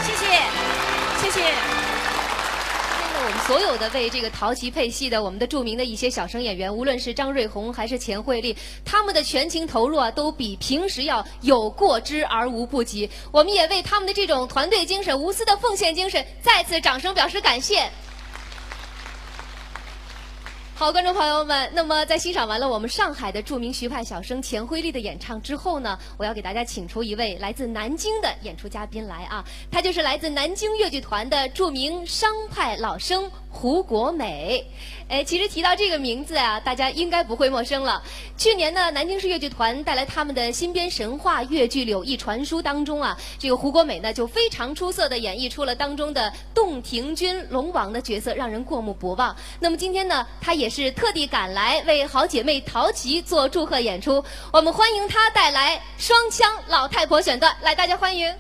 谢谢，谢谢。今天呢，我们所有的为这个陶琪配戏的我们的著名的一些小生演员，无论是张瑞红还是钱惠丽，他们的全情投入啊，都比平时要有过之而无不及。我们也为他们的这种团队精神、无私的奉献精神，再次掌声表示感谢。好，观众朋友们，那么在欣赏完了我们上海的著名徐派小生钱惠丽的演唱之后呢，我要给大家请出一位来自南京的演出嘉宾来啊，她就是来自南京越剧团的著名商派老生胡国美。哎，其实提到这个名字啊，大家应该不会陌生了。去年呢，南京市越剧团带来他们的新编神话越剧《柳毅传书》当中啊，这个胡国美呢就非常出色的演绎出了当中的洞庭君龙王的角色，让人过目不忘。那么今天呢，她也是特地赶来为好姐妹陶琪做祝贺演出。我们欢迎她带来双腔老太婆选段，来，大家欢迎。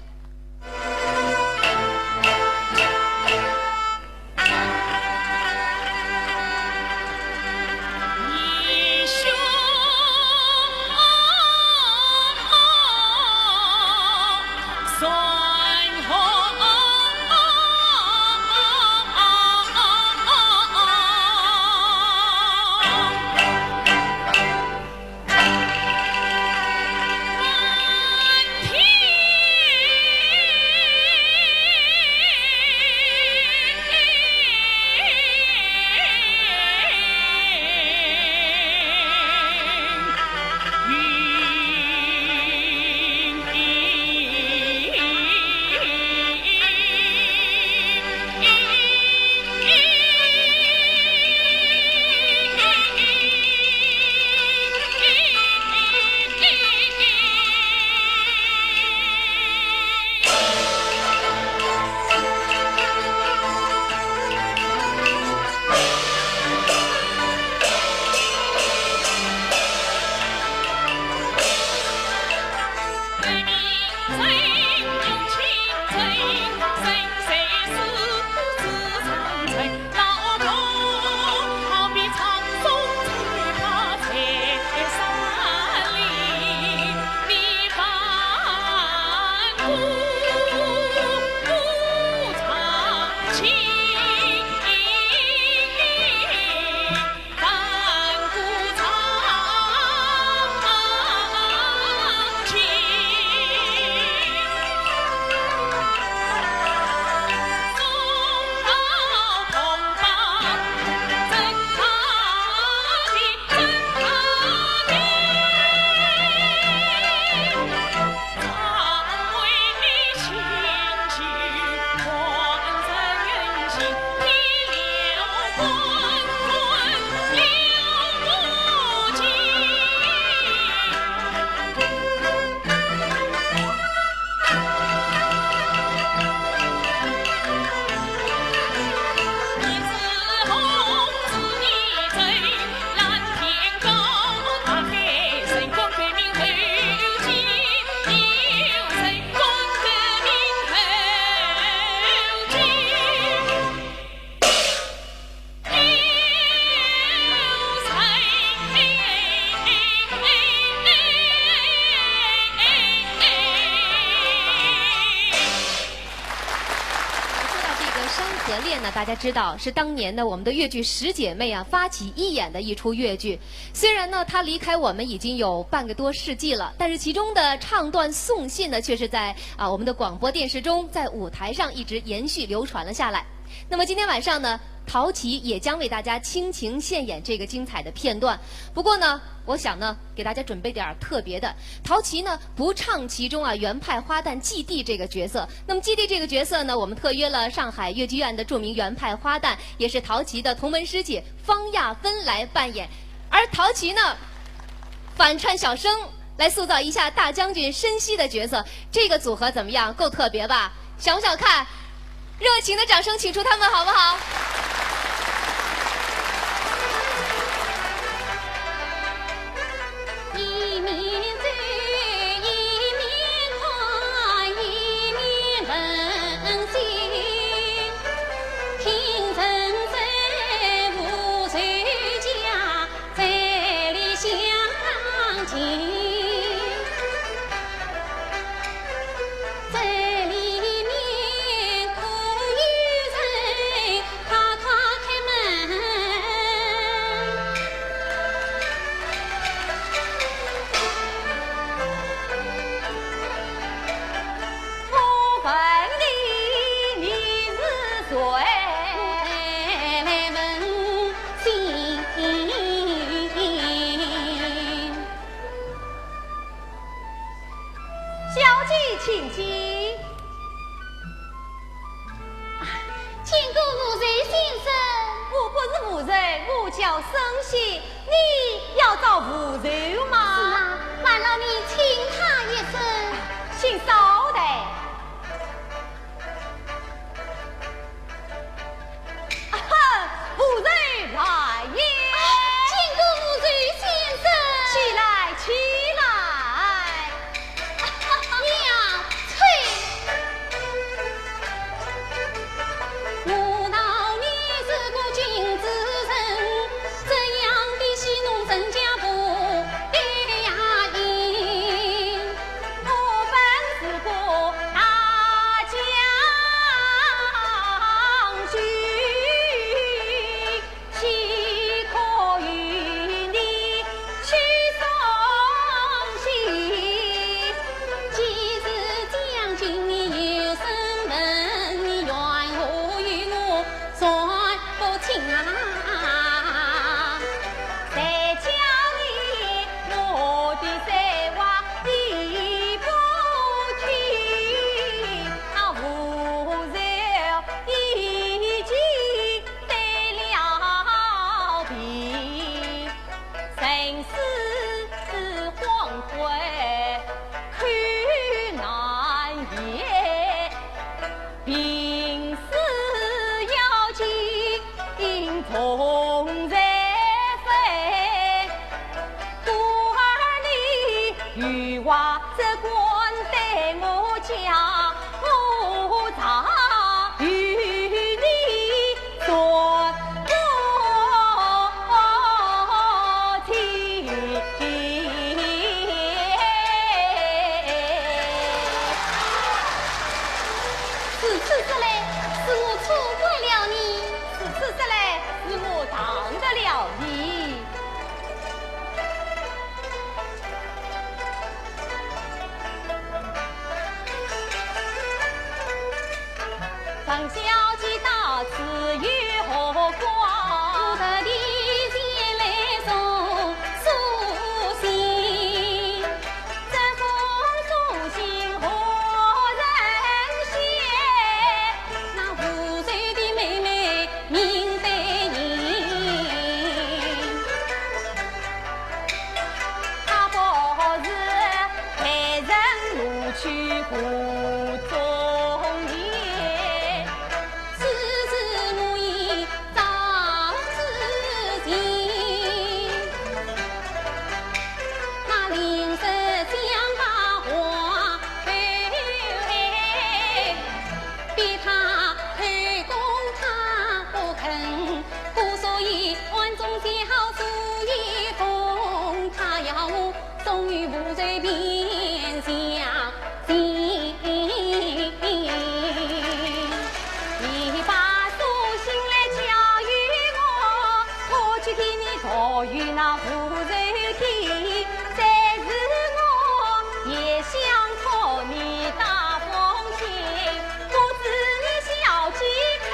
说到这个《山河恋》呢，大家知道是当年呢我们的越剧十姐妹啊发起义演的一出越剧。虽然呢她离开我们已经有半个多世纪了，但是其中的唱段送信呢，却是在啊我们的广播电视中，在舞台上一直延续流传了下来。那么今天晚上呢，陶琪也将为大家倾情献演这个精彩的片段。不过呢，我想呢，给大家准备点儿特别的。陶琪呢不唱其中啊原派花旦季弟这个角色。那么季弟这个角色呢，我们特约了上海越剧院的著名原派花旦，也是陶琪的同门师姐方亚芬来扮演。而陶琪呢，反串小生，来塑造一下大将军申锡的角色，这个组合怎么样？够特别吧？想不想看？热情的掌声，请出他们好不好？夫人，我叫沈喜，你要找无愁吗？是啊，烦劳你请他一声。请稍待。啊哈，无愁来也。啊，见过无愁先生。起来，起来。 娘催。我道你是个君子人，这样的戏弄人家不得呀？我本是个大将军。 岂可与你去送行？既是将军，你有身份，你怨何与我算不清啊？谁叫你我的说话你不听？啊，无愁已经 得了病，生死黄昏苦难言，病死要紧重在身。 故而你有话只管对我讲，我常与你说不清。如此说来，是我错怪了你。如此说来，是我当得了你。 张小姐到此有何光？我特地前来送书信，这封书信何人写？那无愁的妹妹 名对人。她不是被人夺去湖中人，此事我已早知情。那临时想把话后来 逼她后宫她不肯，故所以暗中写好书一封，她要我送与无愁便相信。你把书信来交与我，我去替你读与那无愁听。 再是我也想托你打封信，不知你小姐肯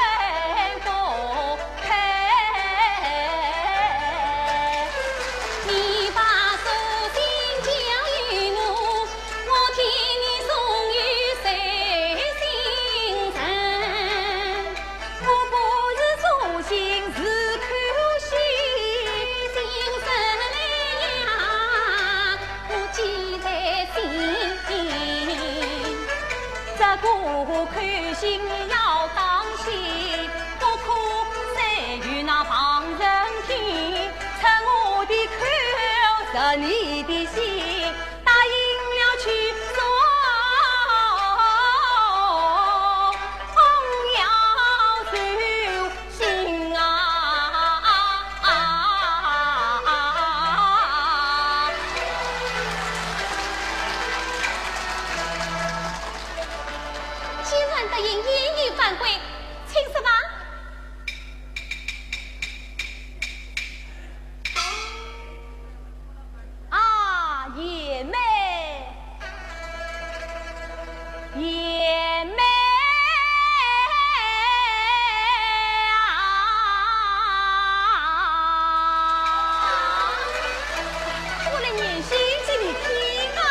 不肯？你把书信交与我，我替你送与谁信人？ 我不是书信是口信，信上来呀，我记在心。这个口信要当心，不可随与那旁人听，出我的口，入你的心。 答应了去送要收心啊。既然答应，也已反悔，请说吧。 啊，贤妹，贤妹啊！我来念信给你听啊。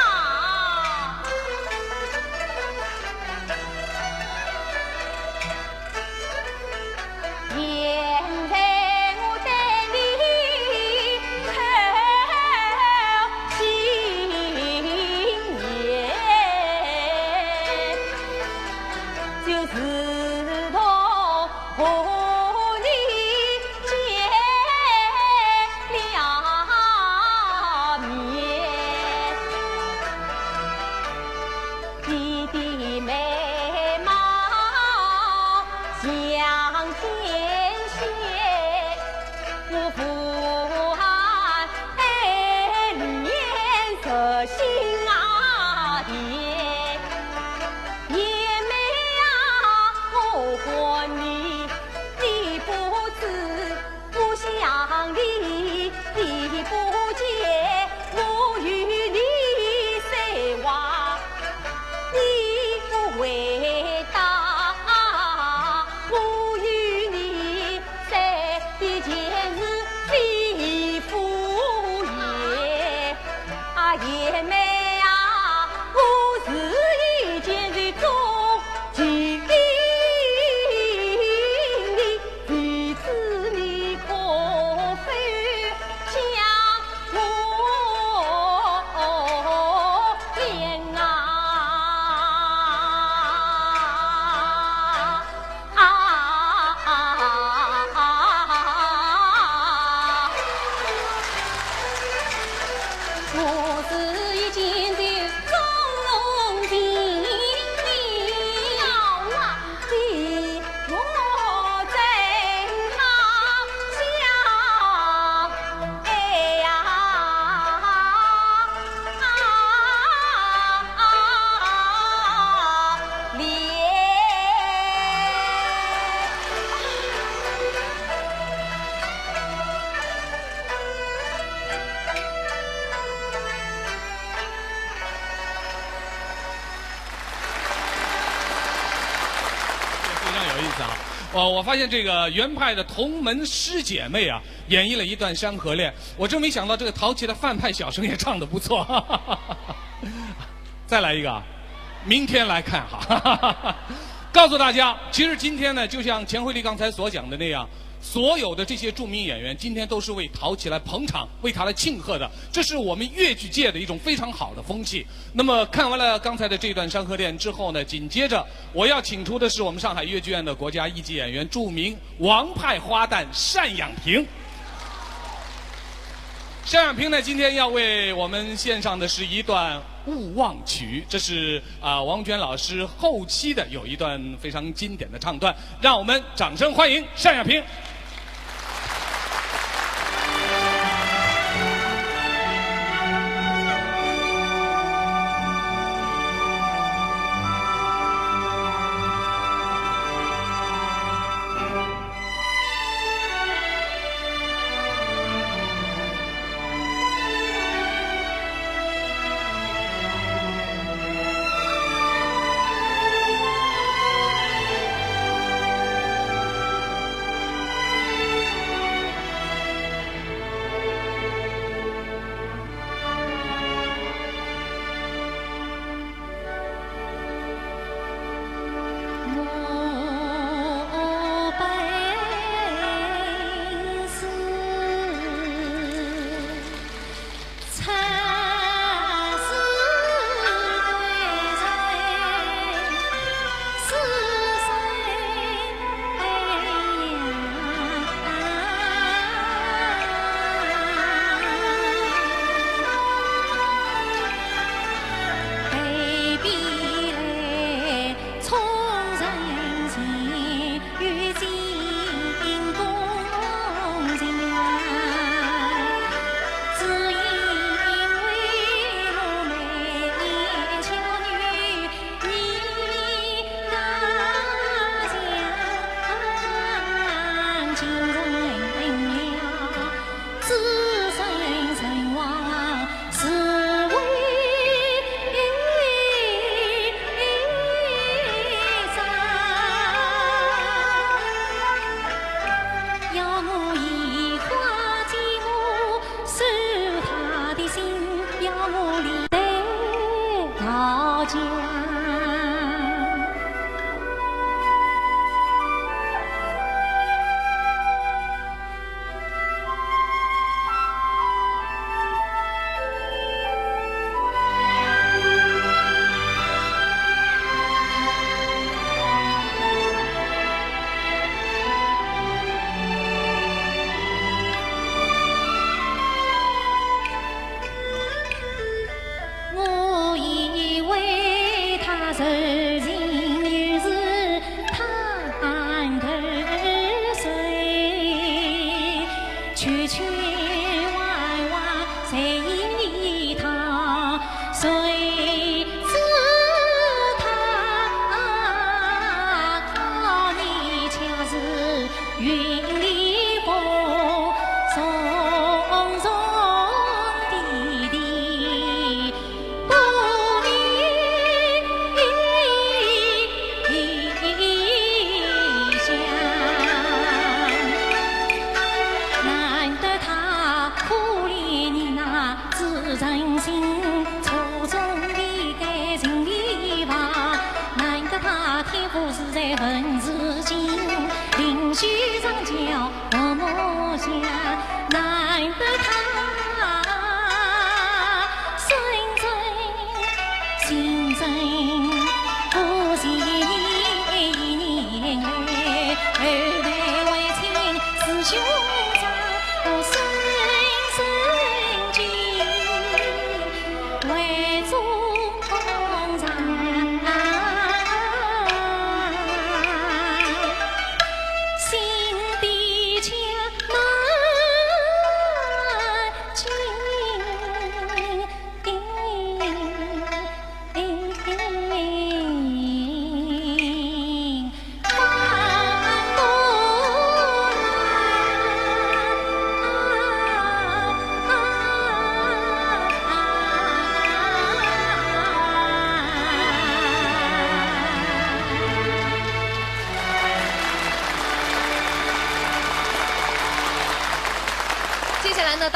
现在我对哦，我发现这个原派的同门师姐妹啊，演绎了一段山河恋。我真没想到这个淘气的范派小生也唱得不错。再来一个啊，明天来看哈。告诉大家，其实今天呢，就像钱惠丽刚才所讲的那样，所有的这些著名演员今天都是为淘气来捧场，为他来庆贺的。这是我们越剧界的一种非常好的风气。那么看完了刚才的这段山河恋之后呢，紧接着我要请出的是我们上海越剧院的国家一级演员，著名王派花旦单养平。单养平呢，今天要为我们献上的是一段勿忘曲，这是啊、王娟老师后期的有一段非常经典的唱段，让我们掌声欢迎单养平。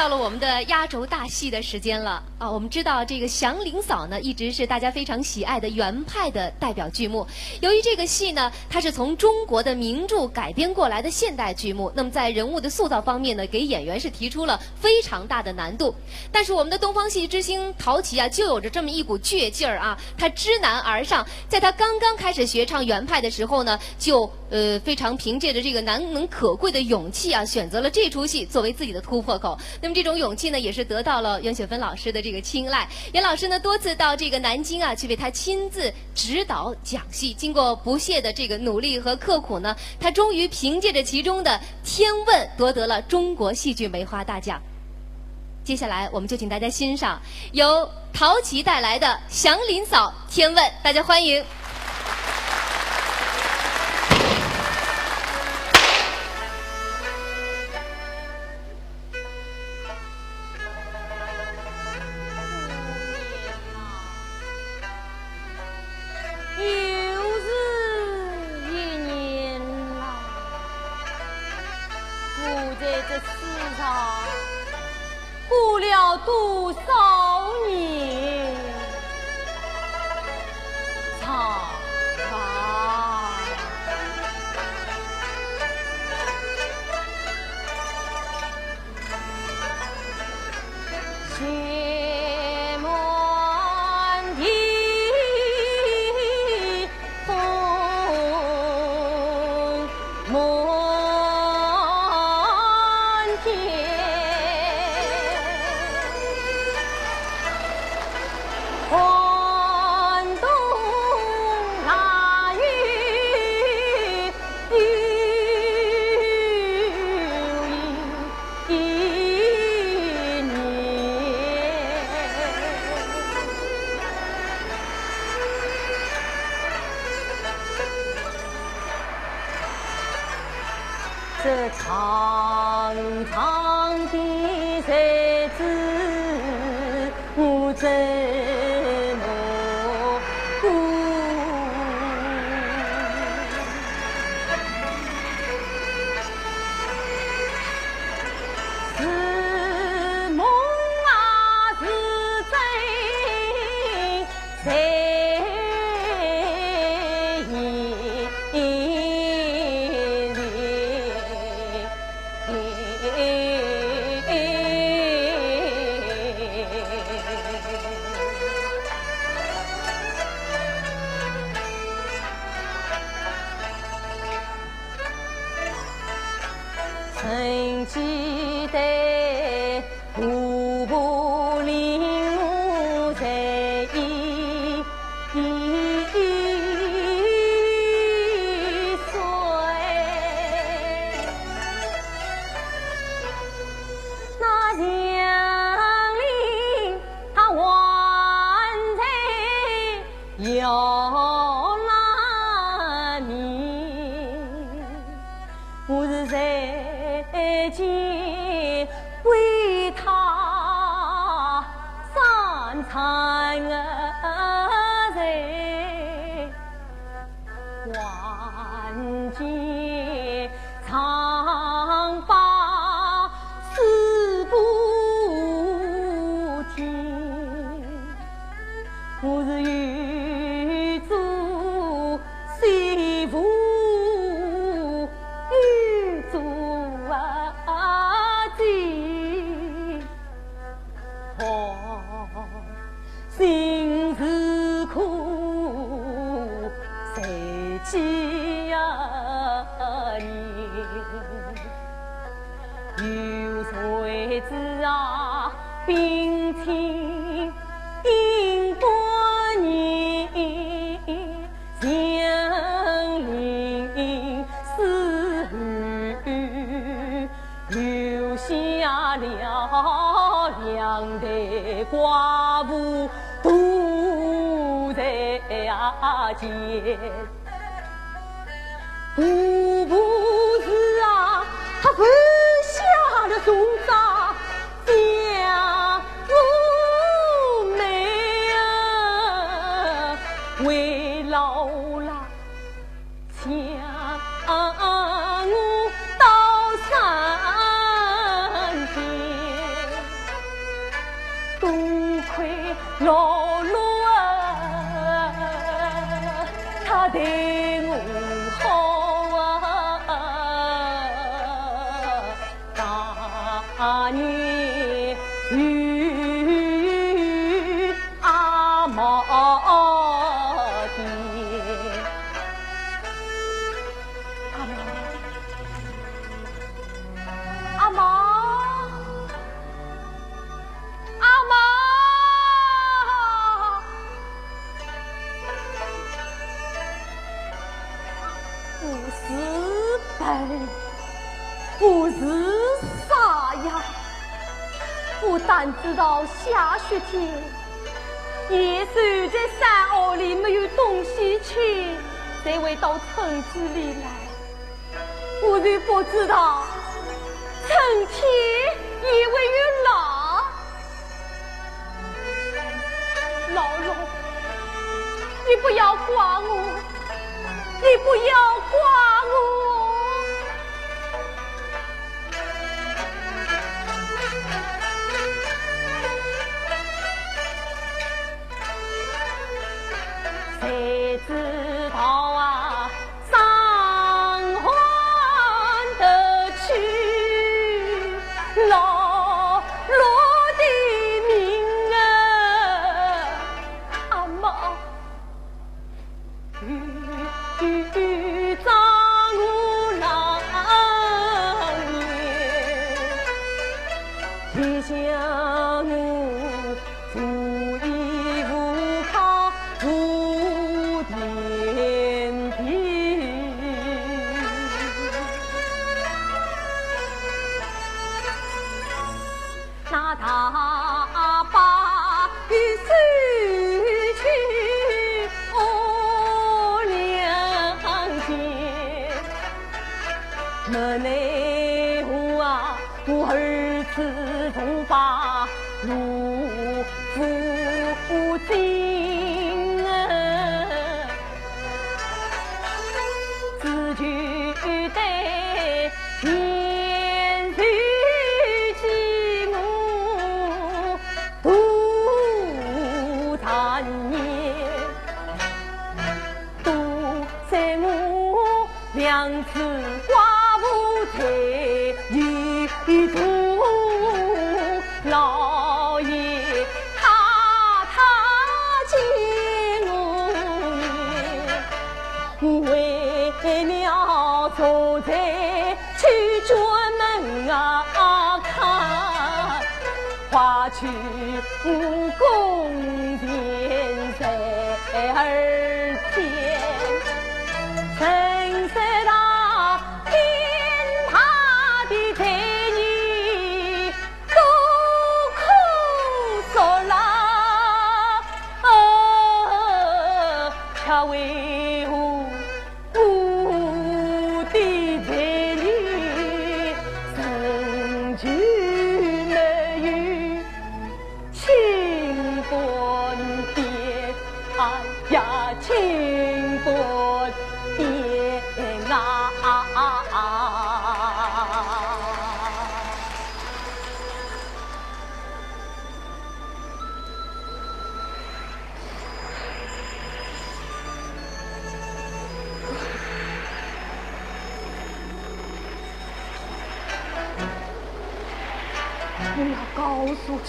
到了我们的压轴大戏的时间了啊！我们知道这个祥林嫂呢，一直是大家非常喜爱的袁派的代表剧目。由于这个戏呢，它是从中国的名著改编过来的现代剧目，那么在人物的塑造方面呢，给演员是提出了非常大的难度。但是我们的东方戏剧之星陶琪啊，就有着这么一股倔劲儿啊，她知难而上，在她刚刚开始学唱袁派的时候呢，就呃非常凭借着这个难能可贵的勇气啊，选择了这出戏作为自己的突破口。那么这种勇气呢，也是得到了袁雪芬老师的这个青睐。袁老师呢，多次到这个南京啊，去为她亲自指导讲戏。经过不懈的这个努力和刻苦呢，她终于凭借着其中的《天问》夺得了中国戏剧梅花大奖。接下来，我们就请大家欣赏由陶琪带来的《祥林嫂·天问》，大家欢迎。又是一年了，我在这世上过了多少年？长啊！多亏老六啊，他待我好啊，大年有阿毛的。阿毛，阿毛。 阿毛，不是笨，不是傻呀，我单知道下雪天，野兽在山坳里没有东西吃，才会到村子里来。 我就不知道春天也会有狼。老六，你不要怪我，你不要怪我。 谁知道啊，上官得去老六的命啊，阿毛。 与张五郎言，天下我无依无靠无天地。 那大伯与手去屋两间，门内户啊，我儿子从把路不进啊。 只求得年岁给我度大年，多谢我两次寡妇才有度，老爷太太见我面。 为了做贼去专门啊看，花去公田在耳边，陈三郎天大的罪孽 多可恕啦，啊，却为何我的罪孽仍旧没有清断的？哎呀，清断的啊！ 我要告诉去，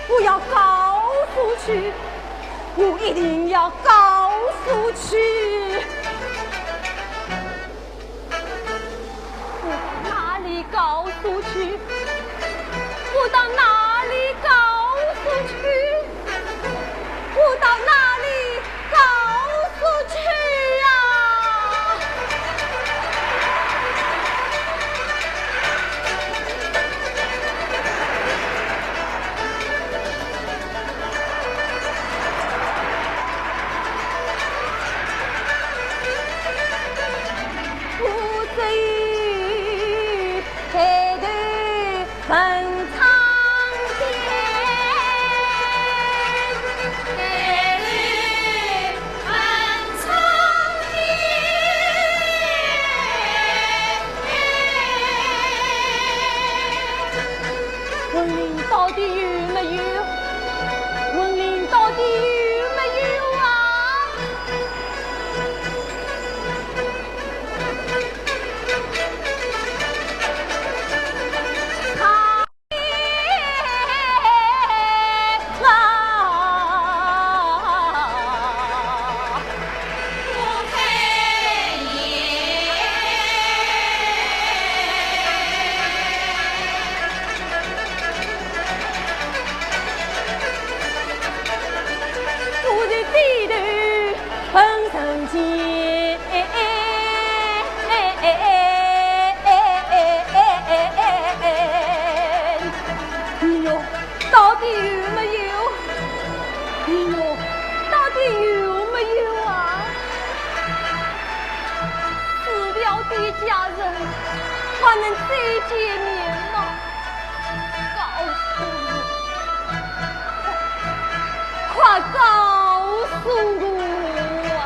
我要告诉去，我一定要告诉去。 我到哪里告诉去？我到哪里告诉去？我到哪里告诉去呀？到底有没有？文林到底有没有啊？他我的地头很神奇。哎哟，到底有没有？哎哟，到底有没有啊？死掉的家人还能再见面吗？告诉我，快告诉我啊！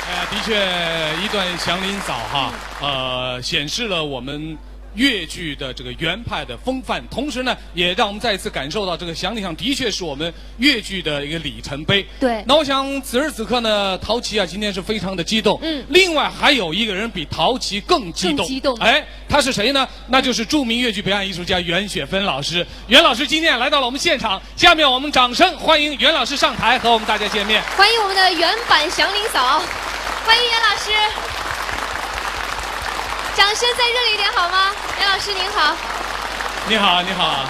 哎呀，的确，一段祥林嫂哈，呃，显示了我们越剧的这个原派的风范，同时呢，也让我们再次感受到这个祥林嫂的确是我们越剧的一个里程碑。对。那我想此时此刻呢，陶琪啊，今天是非常的激动。嗯。另外还有一个人比陶琪更激动。更激动。哎，他是谁呢？那就是著名越剧表演艺术家袁雪芬老师。袁老师今天来到了我们现场，下面我们掌声欢迎袁老师上台和我们大家见面。欢迎我们的原版祥林嫂，欢迎袁老师。掌声再热烈一点好吗？袁老师您好。你好，你好，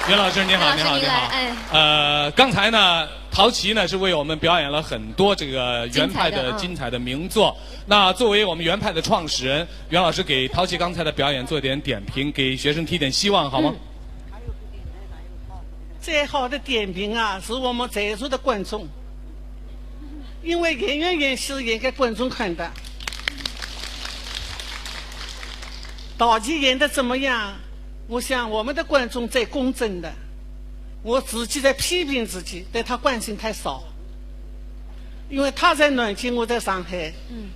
袁老师你好，袁老师您好，您好，您好。哎。呃，刚才呢，陶琪呢是为我们表演了很多这个原派的精彩的，嗯。精彩的名作。那作为我们原派的创始人，袁老师给陶琪刚才的表演做一点点评，给学生提点希望，好吗？嗯。 最好的点评啊，是我们在座的观众，因为演员演戏演给观众看的。陶琪演得怎么样？我想我们的观众最公正的。我自己在批评自己，对她关心太少。 因为她在南京，我在上海。嗯。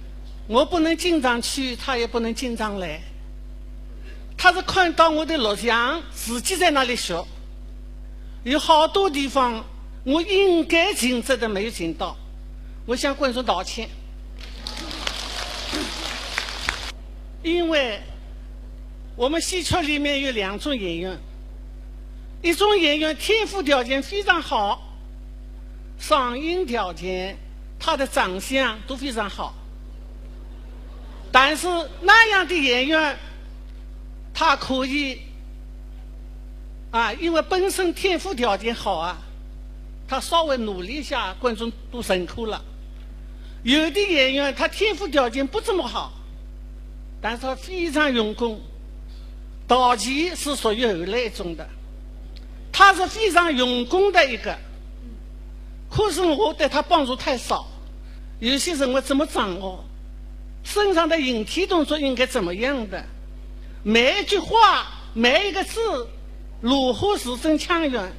我不能经常去，她也不能经常来。她是看到我的录像，自己在那里学。有好多地方我应该尽责的没有尽到，我向观众道歉。因为我们戏曲里面有两种演员，一种演员天赋条件非常好， 嗓音条件，她的长相都非常好。但是那样的演员，她可以，啊，因为本身天赋条件好啊，她稍微努力一下，观众都认可了。有的演员，她天赋条件不怎么好，但是她非常用功， 陶琪是属于后来一种的，她是非常用功的一个，可是我对她帮助太少。有些人我怎么掌握？身上的引体动作应该怎么样的？每一句话，每一个字，如何字正腔圆，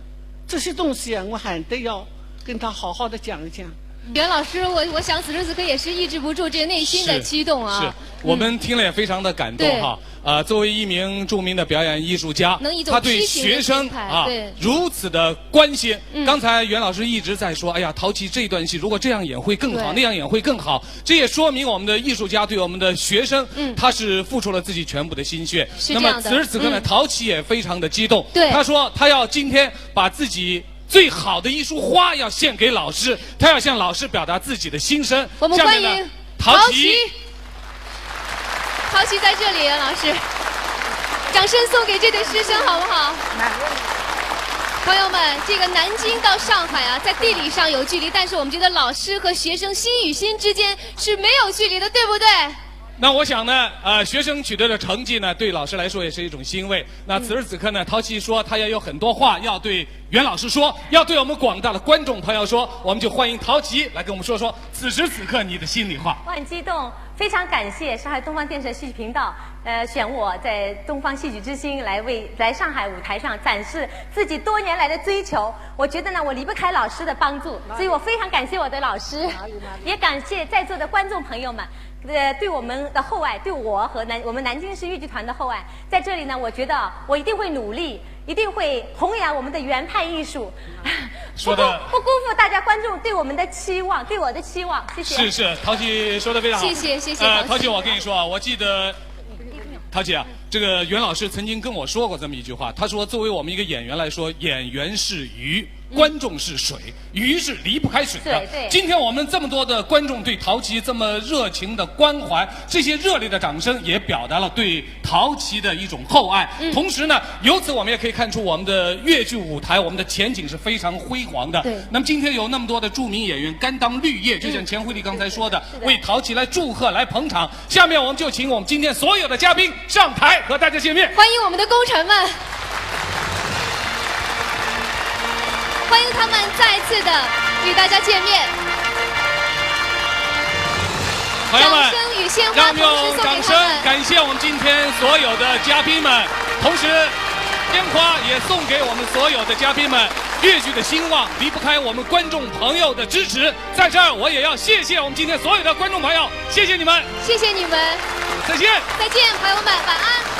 这些东西啊，我还得要跟她好好的讲一讲。袁老师，我，我想此时此刻也是抑制不住这内心的激动啊。是，是，我们听了也非常的感动哈。嗯。对。啊，作为一名著名的表演艺术家，能以一种他对梯形的学生姿态啊对如此的关心。嗯刚才袁老师一直在说，哎呀，陶琪这段戏如果这样演会更好，对那样演会更好。这也说明我们的艺术家对我们的学生，嗯他是付出了自己全部的心血。是这样的那么此时此刻呢，嗯陶琪也非常的激动。对他说他要今天把自己最好的一束花要献给老师，他要向老师表达自己的心声。我们下面呢欢迎陶陶琪。陶琪在这里，老师，掌声送给这对师生好不好？朋友们，这个南京到上海啊，在地理上有距离，但是我们觉得老师和学生心与心之间是没有距离的，对不对？那我想呢，呃，学生取得的成绩呢，对老师来说也是一种欣慰。那此时此刻呢，陶琪说他也有很多话要对袁老师说，要对我们广大的观众朋友说，我们就欢迎陶琪来跟我们说说此时此刻你的心里话。我很激动，非常感谢上海东方电视台戏剧频道，呃，选我在东方戏剧之星来为来上海舞台上展示自己多年来的追求。我觉得呢，我离不开老师的帮助，所以我非常感谢我的老师，也感谢在座的观众朋友们，呃，对我们的厚爱，对我和南我们南京市越剧团的厚爱。在这里呢，我觉得我一定会努力，一定会弘扬我们的原派艺术。说得不辜不辜负大家观众对我们的期望，对我的期望，谢谢。是是，陶琪说的非常好。谢谢谢谢呃，陶琪陶琪，我跟你说啊，我记得，陶琪啊，这个袁老师曾经跟我说过这么一句话，他说，作为我们一个演员来说，演员是鱼，观众是水，鱼是离不开水的。对对今天我们这么多的观众对陶琪这么热情的关怀，这些热烈的掌声也表达了对陶琪的一种厚爱。同时呢，由此我们也可以看出我们的越剧舞台，我们的前景是非常辉煌的。对那么今天有那么多的著名演员甘当绿叶，就像钱慧丽刚才说的，是的为陶琪来祝贺、来捧场。下面我们就请我们今天所有的嘉宾上台和大家见面。欢迎我们的功臣们，欢迎他们再次的与大家见面。朋友们，掌声与鲜花让我们同时送给用掌声他们。感谢我们今天所有的嘉宾们，同时鲜花也送给我们所有的嘉宾们。越剧的兴旺离不开我们观众朋友的支持，在这儿我也要谢谢我们今天所有的观众朋友，谢谢你们，谢谢你们，再见。再见，朋友们，晚安。